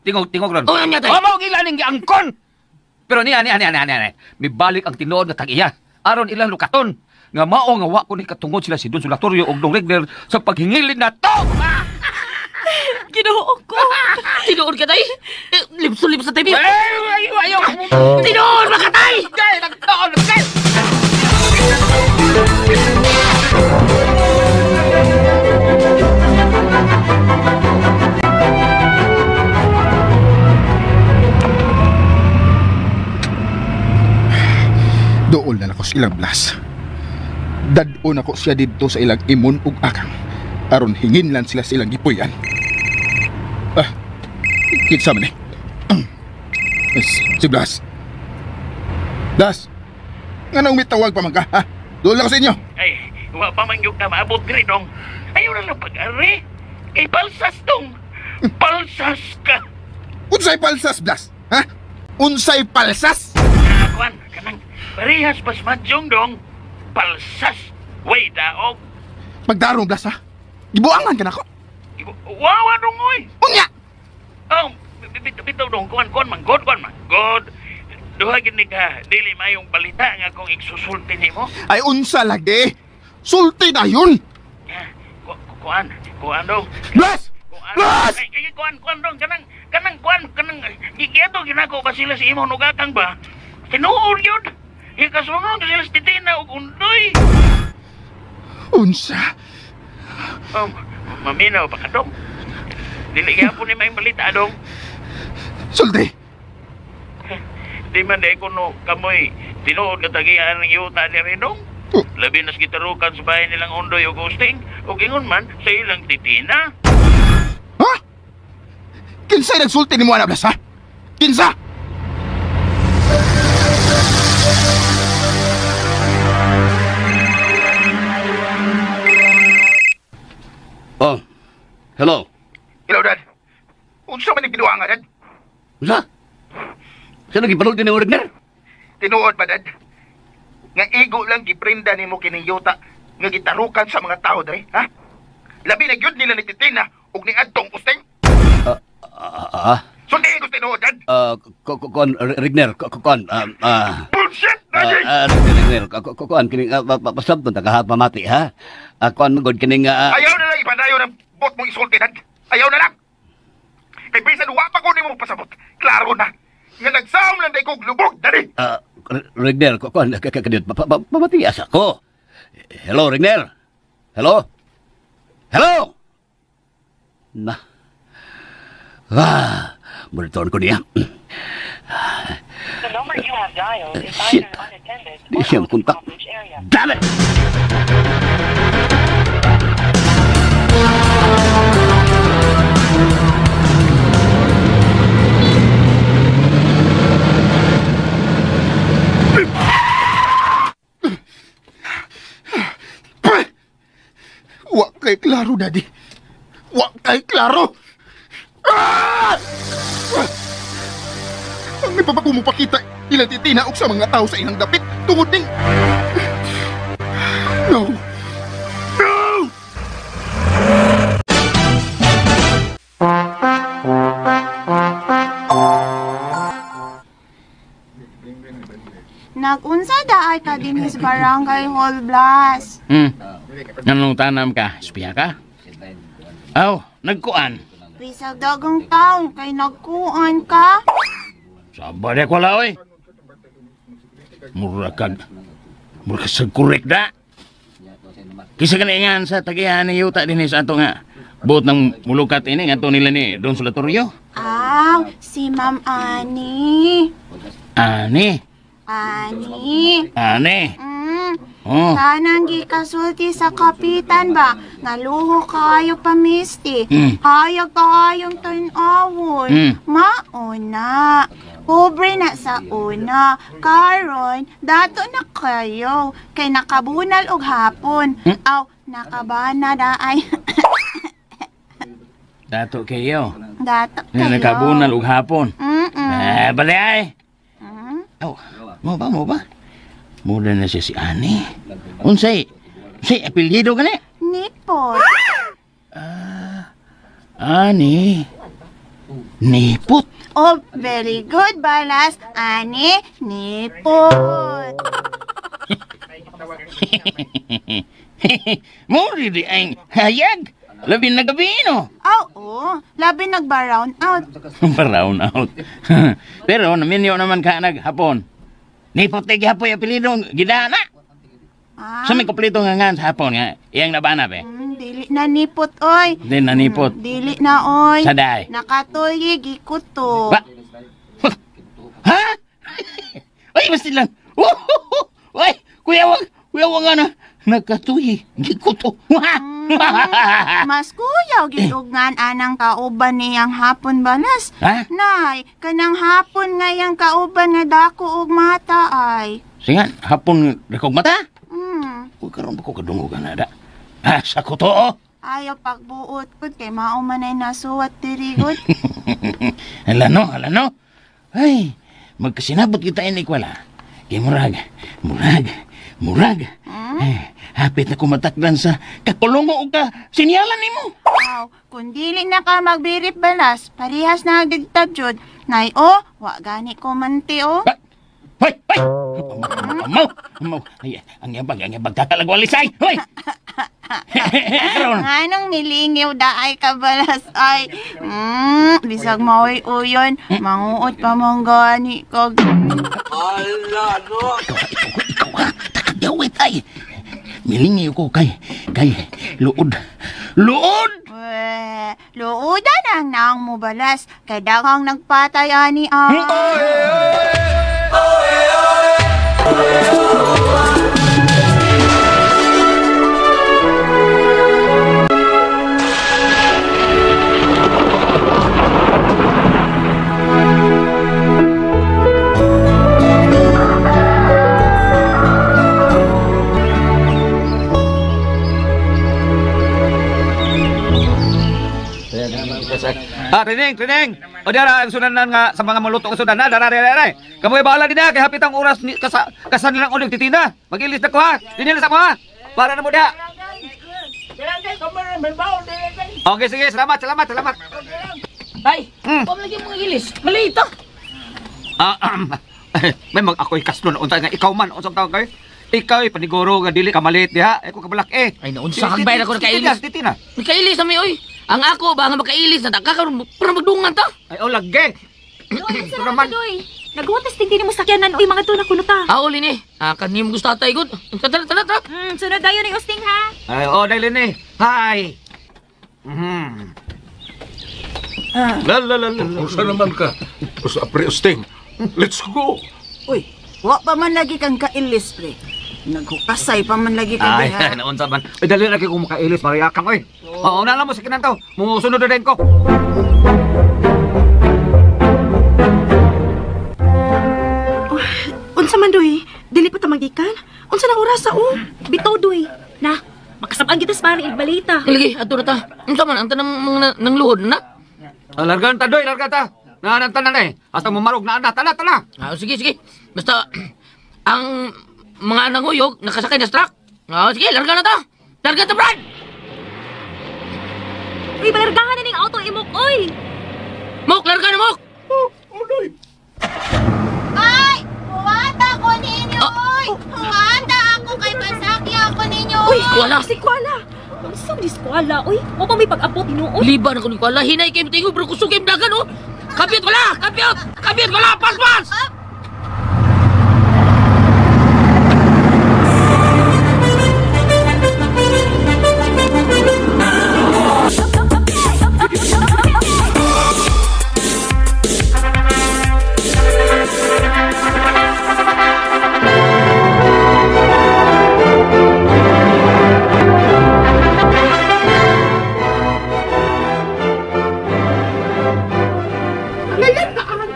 Tingog tingog ron. Oh, nya, tay. O mao ila ning giangkon. Pero niya niya niya niya. Mibalik ang tinuod nga tag-iya aron ilang lukaton nga mao nga wa ko ni katungod sila si Don Solatorio og Dong Regner sa paghingilin na to. Ginoo ko. Tinuod ka, tay? Lips-lips sa tabi. Ay, ayaw, ayaw. Tinuod ba ka, tay? Kay, nagtaon, kay. Dool na nako silang Blas. Dad-on ako siya didto sa ilang imon ug akang. Aron hingin lang sila sa ilang gipuy-an. Ah, kinsa man eh. Si Blas. Blas! Nga nang mitawag pa man ka, ha? Dool na ko sa inyo. Ay, Wa pa man gyud ka maabot diri dong. Ayaw na lang pag-ari. Kay palsas dong. Palsas ka. Unsay palsas, Blas? Ha? Unsay palsas? Kuan, kanang parehas pas madyong dong. Palsas. Way daog. Magdarong, Blas, ha? Gibuangan ka nako. Wawa dong oy. Unya. Oh, bitaw dong kuan kuan man god kuan man god. Duha gid ni ka dili mayong balita nga akong igsusulti nimo. Ay unsa lagi? Sulti na yun. Kuan, kuan dong. Blas! Blas! Ay, kuan kuan dong kanang kanang kuan kanang gigiato ginako ba sila si imong nugakang ba? Tinuod yun. Ikasunod sila sa titina og undoy. Unsa? Oh, maminaw pa ka dong. Dili gyapon ni mayong balita dong. Sulti. Di man di ko no kamoy tinuod nga tagian ng yuta ni Renong. Labi nas gitarukan sa bahay nilang Undoy o Gusting o gingon man sa ilang titina. Ha? Kinsay nagsulti ni mo ana Blas, ha? Kinsa? Oh, hello. Hello, Dad. Unsa man ni binuanga, Dad? Unsa? Sa nagipalulti ni Regner? Tinuod ba, Dad? Nga igo lang giprinda nimo kining yuta nga gitarukan sa mga tao dre, ha? Labi na gyud nila ni Titina ug ni adtong Usting. Sulti ko tinuod, Dad. Kuan Regner, kuan Bullshit, Daddy. Regner, kuan kining pasabton ta ka pamati ha. Kuan man gud kining Ayaw na lang ipadayo ng bot mong isulti, Dad. Ayaw na lang. Kay bisan wa pa ko nimo pasabot. Klaro na. Nga nagsaom lang day kog lubog, Daddy. Regner, kuan kadiyot pamati asa ko. Hello, Regner. Hello. Hello. Na. Ah, monitor ko niya. The number you have dialed is Shit. either unattended Di siya makontak. Damn it! Wa kay klaro, Daddy. Wa kay klaro. Ah! Ang may pabago mo pakita ilang titina og sa mga tao sa ilang dapit tungod ning No. No! Nagunsa daay ka dinhi sa Barangay Hall, Blas. Anong tanam ka? Espiya ka? Aw, nagkuan. Bisag dagang taon kay nagkuan ka. Saba di ko la, oy. Mura kag sa kurek da. Kisa ka naingan sa tagihan ni yuta din sa ato nga. Buot ng mulukat ini nga to nila ni Don Solatorio. Aw, si Ma'am Ani. Ani, Ani. ani. Oh. Kanang gikasulti sa kapitan ba? Ngaluho kayo pa, misti. Hayag kaayong tan-awon. Mauna. Pobre na sa una. Karon, dato na kayo. Kay nakabunal og hapon. Aw, nakabana daay. Dato kayo. Dato kayo. Nakabunal og hapon. Mm-mm. Eh, bali ay. Aw, mo ba, mo ba? Mura na siya si Ani. Unsay, unsay apelyido ka ni? Nipot. Ani. Nipot. Oh, very good, Balas. Ani, nipot. Mura di ang hayag. Labi na gabi, no? Oo. Labi nagba-round out. Brown out. Pero naminyo naman ka naghapon. Nipot ay gihapoy apelyido gidana. Ah. Sa may kompleto nga nga sa hapon nga, iyang nabanap eh. Dili na nipot, oy. Di na nipot. Dili na, oy. Sa daay. Nakatuyi, gikuto. Ba? Ha? Ay, basta lang. Ay, kuya wag, kuya wag nga na. Nagkatuyi, gikuto. Mas kuyaw gitugngan anang kauban niyang hapon balas. Ha? Nay, kanang hapon ngayang kauban nga dako og mata ay. Singan, hapon rekog mata? Uy, karon ba ko kadungog na da? Ah, sa ko to, oh. Ayaw pagbuot ko kay mao man ay nasuwat diri gud. Hala no, hala no. Ay, magkasinabot kita ini kwala. Kay murag, murag, murag. Eh, hapit na kumatakdan sa kakulungo og ka sinyalan nimo. Aw, kung dili na ka magbirit balas, parehas na gigta jud. Nay oh, wa gani ko manti oh. Hoy, hoy. Amaw, amaw. Ay, ang yabag tatalagwalisay. Hoy. Karon. Anong milingiw daay ka balas ay. Bisag maoy uyon, manguot pa mong gani ko. Ala no. Ikaw ha, takagawit ay. Milingiw ko kay luod. Luod. Weh, luodan ang naong mo balas kay daghang nagpatay ani ah. Ah, trining, trining. O dara ang sunanan nga sa mga maluto nga sunanan, dara dara dara. Kamoy bahala din na kay hapit ang oras ni kasan nilang uling titina. Magilis na ko ha. Dinhi na sa mo ha. Para na mo da. Okay, sige, salamat, salamat, salamat. Ay, pam lagi mga gilis. Malita. May mag ako'y kaslo na unta nga ikaw man unsang tawag kayo? Ikaw ay paniguro nga dili ka malit diha. Ay ko kabalak eh. Ay naunsa kag bayad ako nakailis. Titina. Nakailis na mi oy. Ang ako ba nga makailis na ta karon para magdungan ta. Ay oh lagi. Doy, naman. Doy. Naghutas tingin mo sakyanan oy mga tuna kuno ta. Ah, uli ni. Ah, kanimo gusto atay gud. Tara tara tara. Sunod dayon ni Usting ha. Ay oh dali ni. Hi. La la la la. Usa naman ka. Usa pre Usting. Let's go. Uy, wa pa man lagi kang kailis pre. Naghukasay pa man lagi ka Ay, diha. naunsa man. Ay, dali lagi ko makailis, mariakang, oy. Oo, na lang mo sa kinantaw. Musunod na din ko. Unsa man doy? Dili pa ta magikan? Unsa nang orasa oh? Bitaw doy. Na, makasabaan kita sa pare balita. Lagi, adto na ta. Unsa man ang tanang mga nang luhod na? Largan ta doy, largan ta. Naantan na eh. Hasta mumarog na ana, tala tala. Ah, sige sige. Basta ang mga nanguyog nakasakay na sa truck. Ah, sige, larga na ta. Larga ta, Brad. Uy, balargahan na ning auto imok oy. Mok, larga na mok. Ay, huwata ko ninyo oy. Huwata ako kay pasakya ako ninyo. Uy, Wala. Si Kuala. Unsa di Kuala oy? Wa pa may pag-abot tinuod. Liba na ko ni Kuala. Hinay kay tingog pero kusog kay dagan oh. Kapit wala, kapit. Kapit wala, pas pas.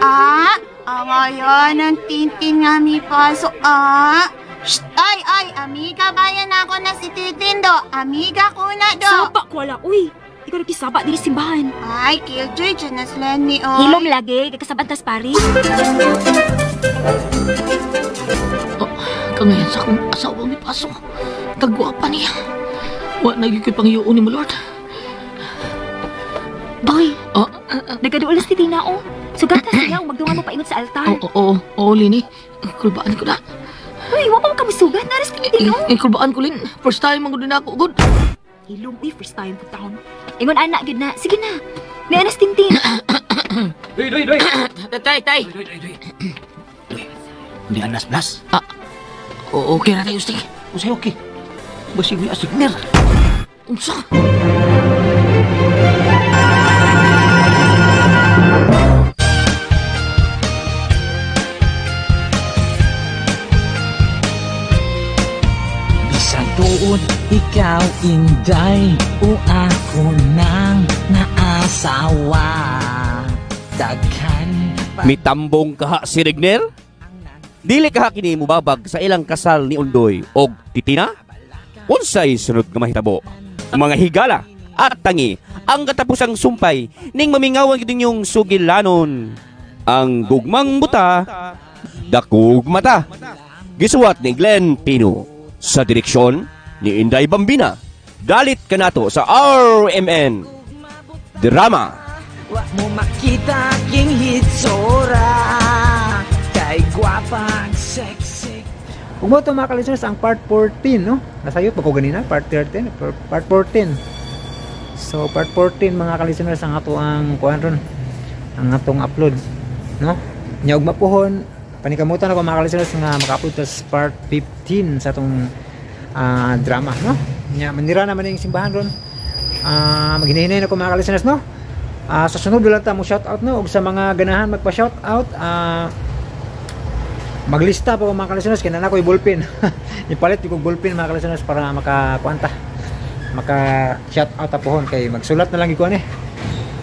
Ah, awayan ang tintin nga mi paso ah. Shh, ay ay, amiga bayan ako na si Titin do. Amiga ko na do. Saba Kuala oy. Ikaw nagkisaba diri simbahan. Ay, killjoy dyan na sila ni oy. Hilom lagi kay kasabantas pare. Kangayan sa akong asawa mi paso. Kagwapa niya. Wa na gyud ko'y pangiyoon ni mo Lord. Doy. Oh, nagaduol si Tina oh. Sugata siya ug magdungan mo paingon sa altar. Oo, oo, oo, Lini. Kulbaan ko na. Uy, wa pa mo kamusugat naras Tina. Eh, kulbaan ko, Lin. First time ang na ako, good. Hilom uy, first time po taon. Ingon anak gyud na. Sige na. May anas tintin. Doy, doy, doy. Tay, tay. Doy, doy, doy. Doy. Hindi anas blas. Ah, okay na tayo, Usting. Usay okay. Basig ni asigner. Unsa? Bisan tuod ikaw inday o ako nang naasawa. Daghan Mitambong kaha si Regner? Dili kaha kini mubabag sa ilang kasal ni Undoy og Titina? Unsay sunod nga mahitabo? Mga higala at tangi ang katapusang sumpay ning mamingawan gyud ninyong sugilanon. Ang gugmang buta, dakog mata. Gisuwat ni Glenn Pino sa direksyon ni Inday Bambina. Dalit kanato sa RMN Drama. Wa mo makita king hitsura kay gwapa ang sexy. Ug mao to, mga ka-listeners, ang part 14, no? Nasayop pa ko ganina, part 13, part 14. So part 14, mga ka-listeners, ang ato ang kuan ron, ang atong upload, no? Nya ugma pohon panikamutan ako, mga ka-listeners, nga maka-upload ta sa part 15 sa atong drama, no? Nya manira naman yung simbahan ron. Maghinay-hinay na ko, mga ka-listeners, no? Sa sunod lang ta mo shout out, no? Ug sa mga ganahan magpa shout out, maglista pa ko, mga ka-listeners, kay naa ko'y ballpen. Ipalit ko ballpen, mga ka-listeners, para makakuanta, maka shout out ta pohon kay magsulat na lang ko ani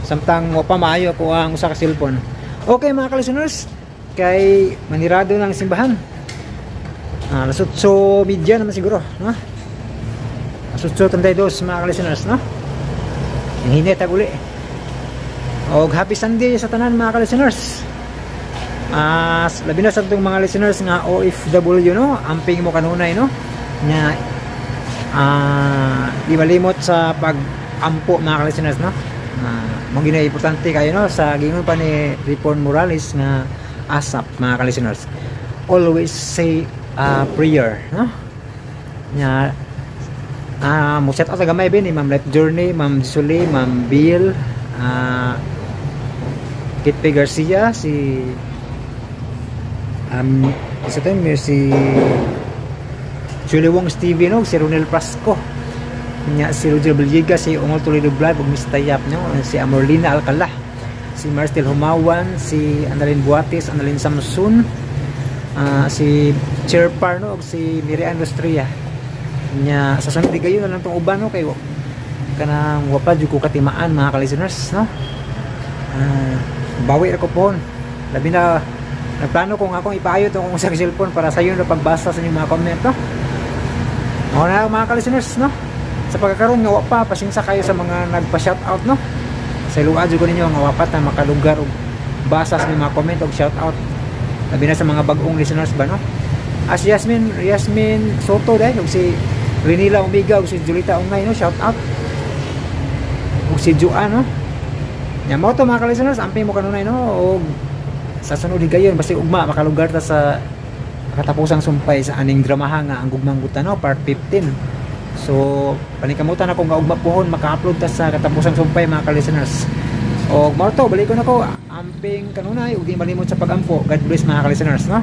samtang wa pa maayo ako ang usa ka cellphone. Okay, mga ka-listeners, kay manirado ng simbahan. Alas 8:30 naman siguro, no? Alas 8:32, mga ka-listeners, no? Hinay tag uli. Og happy Sunday sa tanan, mga ka-listeners. Labi na sa atong mga listeners nga OFW, no? Amping mo kanunay, no? Nga di malimot sa pag-ampo, mga ka-listeners, no? Mo gina importante kayo, no? Sa gingon pa ni Ripon Morales nga ASAP, mga ka-listeners. Always say a prayer, no? Nga mo shout out gamay ni Ma'am Life Journey, Ma'am Jisuli, Ma'am Bill, Kit P. Garcia, si isa to si Julie Wong Stevie, no, si Ronel Prasco nya, si Roger Villegas, si Ungol Toledo Vlog ug Miss Tayap, no, si Amorlina Alcala, si Marcel Humawan, si Annalyn Buates, Annalyn Samson, si Chair Parno ug si Miriam Lustria. Nya sa sunod gayon na lang tong uban, no, kay kanang wa pa jud ko katimaan, mga ka-listeners, no? Bawi ra ko pohon, labi na nagplano ko nga akong ipaayo tong akong sa cellphone para sayo na pagbasa sa inyong mga comment, no? Mao na, mga ka-listeners, no? Sa pagkakaroon nga wa pa, pasensya kayo sa mga nagpa-shoutout, no? Sa luwa jud ko ninyo nga wa pa ta makalugar og basa sa inyong mga comment og shoutout, labi na sa mga bag-ong listeners ba, no? As Yasmin Yasmin Soto dahil ug si Renila Omega ug si Julita Ungay, no, shout out, ug si Juan, no? Nya mao to, mga ka-listeners, amping mo kanunay, no? Og sa sunod higayon basta ugma makalugar ta sa katapusang sumpay sa aning dramaha nga Ang Gugmang Buta, no, part 15. So panikamutan ako nga ugma pohon maka-upload ta sa katapusang sumpay, mga ka-listeners. Og mao to, balikon ako. Amping kanunay ug di malimot sa pagampo. God bless, mga ka-listeners, no?